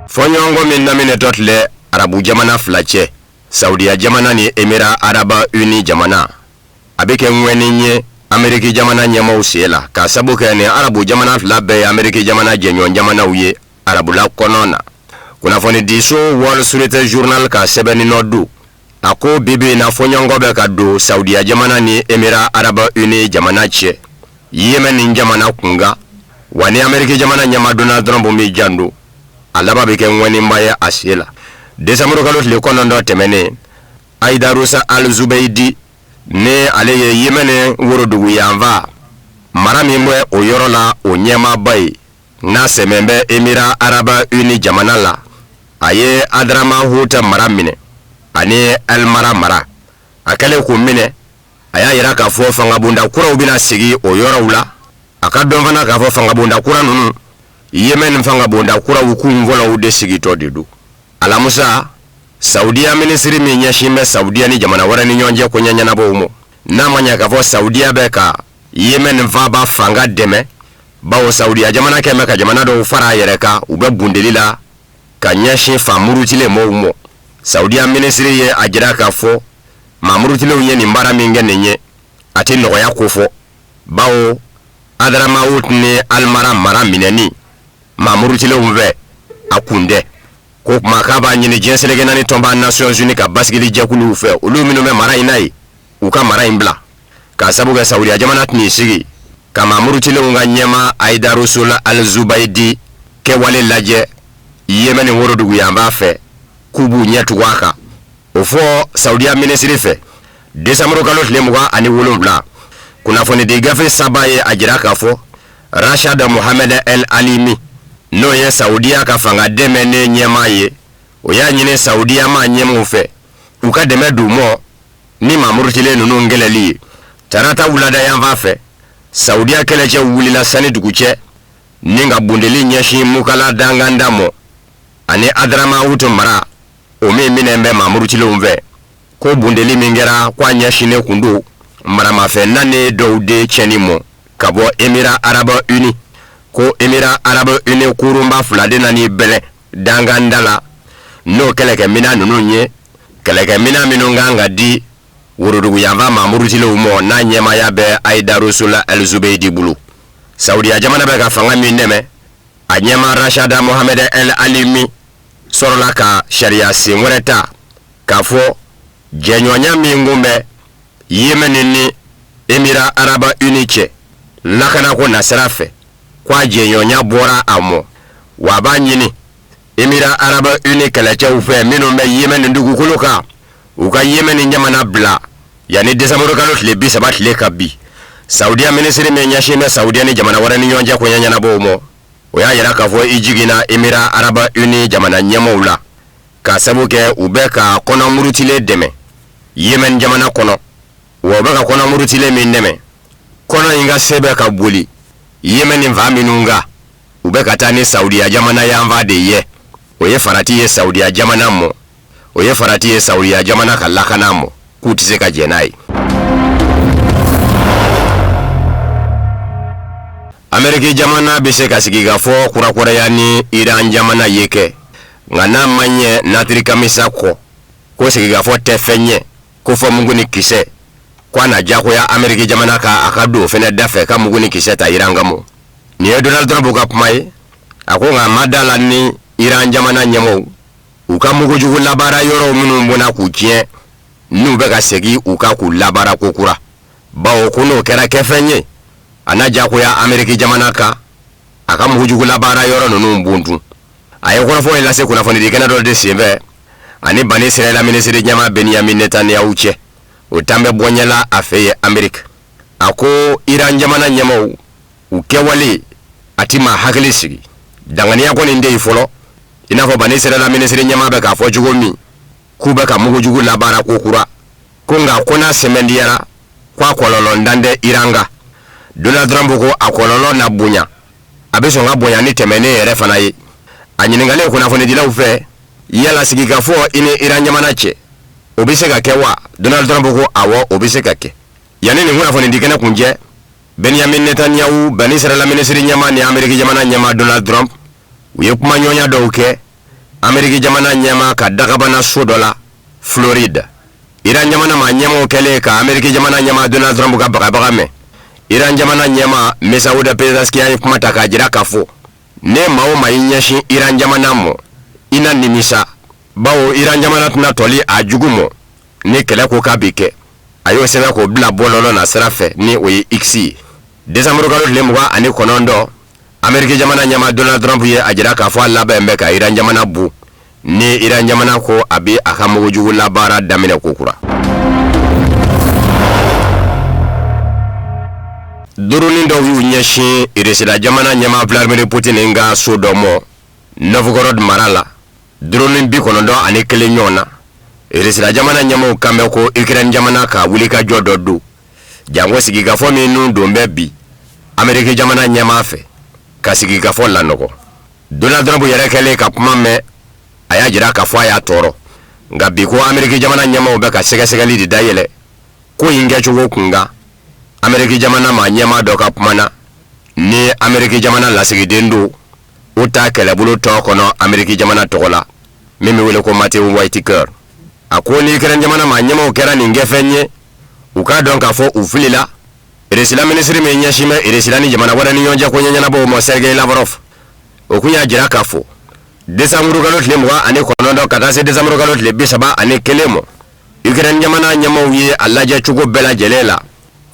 Fɔɲɔgɔnkɔ min daminɛtɔ filɛ arabu jamana fila cɛ, Saudiya jamana ni Émirats arabes unis jamana, a bɛ kɛ ŋɛni ye Ameriki jamana ɲɛmaaw sen la, k'a sabu kɛ nin arabu jamana fila bɛɛ ye Ameriki jamana jɛɲɔgɔn jamanaw ye arabula kɔnɔ na. Kunnafonidiso Wall Street Journal ka sɛbɛnni nɔ don, a ko bi bi in na fɔɲɔgɔnkɔ bɛ ka don Saudiya jamana ni Émirats arabes unis jamana cɛ Yemen nin jamana kunkan. Wa ni Ameriki jamana ɲɛmaa Donald Trump m'i janto, a laban bɛ kɛ ŋɛniba ye a sen la. Décembre kalo tile 9 tɛmɛnen, Aidarusa Al-Zubaidi, ni ale ye Yemen worodugu yanfan mara min bɛ o yɔrɔ la o ɲɛmaaba ye, n'a sɛmɛn bɛ Émirats arabes unis jamana la, a ye Hadramahout mara minɛ ani Elmara mara. A kɛlen k'o minɛ, a y'a yira k'a fɔ fangabonda kuraw bɛna sigi o yɔrɔw la. A ka dɔn fana k'a fɔ fangabonda kura ninnu, Yemen fangabonda kuraw kun fɔlɔw de sigitɔ de don. Alamusa, Saudiya minisiri min ɲɛsin bɛ Saudiya ni jamana wɛrɛ ni ɲɔgɔn cɛ koɲɛ ɲɛnabɔw ma, n'a ma ɲɛ k'a fɔ Saudiya bɛ ka Yemen faaba fanga dɛmɛ, bawo Saudiya jamana kɛn bɛ ka jamana dɔw fara a yɛrɛ kan, u bɛ bundeli la ka ɲɛsin fan murutilen mɔgɔw ma. Saudiya minisiri ye a jira k'a fɔ maa murutilenw ye nin baara min kɛ nin ye, a tɛ nɔgɔya kofɔ, bawo Adramawut ni Almara mara minɛni maa murutilenw fɛ, a kun tɛ. Ko kuma k'a b'a ɲini diɲɛ seleke naani tɔnba Nations Unies ka basigili jɛkuluw fɛ, olu minnu bɛ mara in na yen, u ka mara in bila, k'a sabu kɛ Saudiya jamana tɛn'i sigi ka maa murutilenw ka ɲɛmaa Aidarusul Alzubaidi kɛwale lajɛ Yemɛni woroduguyanfan fɛ, k'u b'u ɲɛ tugun a kan. O fɔ Saudiya minisiri fɛ desanburu kalo tile 27, kunnafonidi gafe saba ye a jira k'a fɔ Rashad Mohamed El Alimi, n'o ye Saudiya ka fanga dɛmɛnen ɲɛmaa ye, o y'a ɲini Saudiya maa ɲɛmaaw fɛ u ka dɛmɛ d'u mɔ ni maa murutilen ninnu kɛlɛli ye. Tarata wulada yanfan fɛ, Saudiya kɛlɛcɛw wulila sani dugu cɛ ni ka bundeli ɲɛsin Mukala danganda mɔ ani Adramawut mara, o min minɛn bɛ maa murutilenw fɛ. Ko bundeli min kɛra, ko a ɲɛsinnen kun don maramafɛn nanen dɔw de tiɲɛni mɔ ka bɔ Emirats Arabes Unis. Ko Emirats Arabes Unis kurunba fila de nan'i bɛlɛn danganda la n'o kɛlɛkɛminɛn ninnu ye, kɛlɛkɛminɛn minnu kan ka di woroduguyanfan maa murutilenw mɔ, n'a ɲɛmaaya bɛ Aidarusul Alzubeidi bolo. Saudiya jamana bɛ ka fanga min dɛmɛ, a ɲɛmaa Rashada Mohamed El Alimi sɔrɔla ka sariya sen wɛrɛ ta k'a fɔ jɛɲɔgɔnya min kun bɛ Yemɛni ni Emirats Arabes Unis cɛ lakanako nasira fɛ, ko a jɛɲɔgɔnya bɔra a mɔ, wa a b'a ɲini Emirats Arabes Unis kɛlɛcɛw fɛ minnu bɛ Yemɛni dugukolo kan, u ka Yemɛni jamana bila yanni desanburu kalo tile 30 tile ka bin. Saudiya minisiri min ɲɛsin bɛ Saudiya ni jamana wɛrɛ ni ɲɔgɔn cɛ koɲɛ ɲɛnabɔw mɔ, o y'a yira k'a fɔ i jiginna Emirats Arabes Unis jamana ɲɛmaaw la, k'a sabu kɛ u bɛ ka kɔnɔ murutilen dɛmɛ Yemɛni jamana kɔnɔ, wa u bɛ ka kɔnɔ murutilen min dɛmɛ, kɔnɔ in ka se bɛ ka boli Yemɛni fan minnu kan, u bɛ ka taa ni Saudiya jamana yanfan de ye. O ye farati ye Saudiya jamana mɔ, o ye farati ye Saudiya jamana ka lakana mɔ, k'u tɛ se ka jɛn n'a ye. Ameriki jamana bɛ se ka sigikafɔ kurakuraya ni Iran jamana ye kɛ, nka n'a ma ɲɛ natiri kamisa kɔ, ko sigikafɔ tɛ fɛn ɲɛ ko fɔ mugu ni kisɛ, ko a na diyagoya Ameriki jamana kan a ka don o fɛnɛ da fɛ ka mugu ni kisɛ ta Iran kama. Nin ye Donald Trump ka kuma ye. A ko nka a ma da la ni Iran jamana ɲɛmɔgɔw u ka mugujugu labaara yɔrɔw minnu bɔnna k'u tiɲɛ, n'u bɛ ka segin u kan k'u labaara kokura, bawo ko n'o kɛra kɛfɛn ye, a na diyagoya Ameriki jamana kan a ka mugujugu labaara yɔrɔ ninnu buntun. A ye kɔrɔfɔ in lase kunnafonidi kɛnɛ dɔ de senfɛ ani Bani Israɛla minisiri ɲɛmaa Benyamin Netanyahu cɛ, o tan bɛ bɔɲɛ la a fɛ yen Ameriki. A ko Iran jamana ɲɛmaaw u kɛwale a ti maa hakili sigi, danganiya kɔni tɛ yen fɔlɔ, i n'a fɔ Bani Israɛla minisiri ɲɛmaa bɛ k'a fɔ cogo min k'u bɛ ka mugujugu labaara kokura, ko nka ko n'a sɛmɛntiyara ko a kɔlɔlɔntan tɛ Iran kan. Donald Trump ko a kɔlɔlɔ na bonya, a bɛ sɔn ka bonya ni tɛmɛnen yɛrɛ fana ye. A ɲininkalen kunnafonidilaw fɛ, yala sigikafɔ i ni Iran jamana cɛ, o bɛ se ka kɛ wa? Donald Trump ko awɔ, o bɛ se ka kɛ. Yanni nin kunnafonidi kɛnɛ kun cɛ, Benyamin Netanyahu, Bani Israɛla minisiri ɲɛmaa ni Ameriki jamana ɲɛmaa Donald Trump, u ye kumaɲɔgɔnya dɔw kɛ Ameriki jamana ɲɛmaa ka dagabana so dɔ la Floride. Iran jamana maa ɲɛmaaw kɛlen ka Ameriki jamana ɲɛmaa Donald Trump ka bagabaga mɛn, Iran jamana ɲɛmaa Masoud Pezeshkian ye kuma ta k'a jira k'a fɔ ne maa o maa y'i ɲɛsin Iran jamana mɔ, i na nimisa, bawo Iran jamana tɛna tɔli a jugu mɔ ni kɛlɛ ko k'a bɛ kɛ. A y'o sɛbɛn k'o bila bɔlɔlɔ na sira fɛ ni o ye X ye. Desanburu kalo tile 29, Ameriki jamana ɲɛmaa Donald Trump ye a jira k'a fɔ a labɛn bɛ ka Iran jamana bon ni Iran jamana ko a bɛ a ka mugujugu labaara daminɛ kokura. Drone dɔw y'u ɲɛsin Irisila jamana ɲɛmaa Vladimir Putin ka so dɔ mɔ Novgorod mara la, drone 91 ɲɔgɔn na. Irisila jamana ɲɛmaaw kan bɛ ko Ukraine jamana ka wulikajɔ dɔ don, janko sigikafɔ minnu don bɛ bi Ameriki jamana ɲɛmaa fɛ ka sigikafɔ lanɔgɔ. Donald Trump yɛrɛ kɛlen ka kuma mɛn, a y'a jira k'a fɔ a y'a tɔɔrɔ, nka bi ko Ameriki jamana ɲɛmaaw bɛ ka sɛgɛsɛgɛli de dayɛlɛ ko in kɛcogo kunkan. Ameriki jamana maa ɲɛmaa dɔ ka kuma na, ni Ameriki jamana lasigiden don Utah kɛlɛbolo tɔn kɔnɔ Ameriki jamana tɔgɔ la. Min bɛ wele ko Matthew Whitaker, a ko ni Ukraine jamana maa ɲɛmaaw kɛra nin kɛfɛn ye, u k'a dɔn k'a fɔ u filila. Irisila minisiri min ɲɛsin bɛ Irisila ni jamana wɛrɛ ni ɲɔgɔn cɛ ko ɲɛnabɔw ma, Sergei Lavrov, o kun y'a jira k'a fɔ desanburukalo tile 29 ka taa se desanburukalo tile 31 ma, Ukraine jamana ɲɛmaaw ye a lajɛ cogo bɛɛ lajɛlen la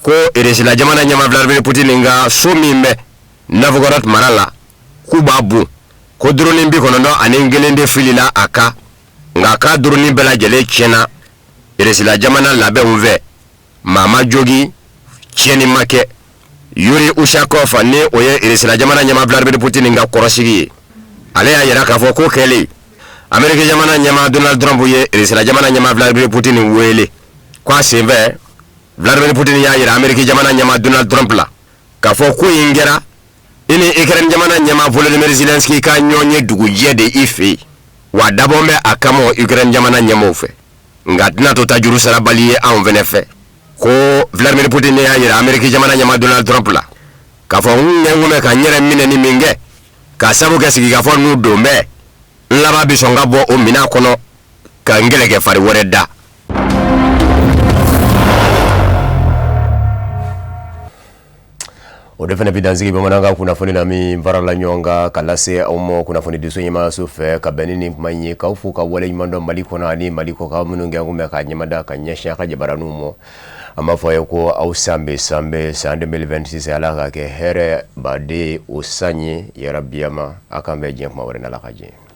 ko Irisila jamana ɲɛmaa Vladimir Putin ka so min bɛ Novgorod mara la, k'u b'a bon, ko drone 91 de filila a kan, nka k'a drone bɛɛ lajɛlen tiɲɛna Irisila jamana labɛnw fɛ, maa ma jogin, tiɲɛni ma kɛ. Yuri Ushakov, ni o ye Irisila jamana ɲɛmaa Vladimir Putin ka kɔrɔsigi ye, ale y'a jira k'a fɔ ko kɛlen, Ameriki jamana ɲɛmaa Donald Trump ye Irisila jamana ɲɛmaa Vladimir Putin wele ko a senfɛ, Vladimir Putin y'a jira Ameriki jamana ɲɛmaa Donald Trump la k'a fɔ ko in kɛra i ni Ukraine jamana ɲɛmaa Volodymyr Zelensky ka ɲɔgɔn ye dugujɛ de i fɛ yen, wa dabɔn bɛ a kama Ukraine jamana ɲɛmaaw fɛ, nka tɛna to tajuru sarabali ye anw fɛnɛ fɛ. Ko Vladimir Putin ne y'a jira Ameriki jamana ɲɛmaa Donald Trump la k'a fɔ n kun bɛ ka n yɛrɛ minɛ ni min kɛ k'a sabu kɛ sigikafɔ n'u don bɛɛ, n laban bɛ sɔn ka bɔ o minɛn kɔnɔ ka n kɛlɛkɛ fari wɛrɛ da. O de fana bɛ dansigi bamanankan kunnafoni na min farala ɲɔgɔn kan ka lase aw ma kunnafonidiso ɲɛmaayaso fɛ ka bɛn ni nin kuma in ye, k'aw fo ka waleɲuman dɔn Mali kɔnɔ ani Mali kɔkan minnu kɛ kun bɛ ka ɲɛmada ka ɲɛsin a ka jabaraninw ma. An b'a fɔ a ye ko aw san bɛ san bɛ san 2026, Ala ka kɛ hɛrɛ baden o san ye yarabiyama. A k'an bɛn diɲɛ kuma wɛrɛ n'Ala ka diɲɛ.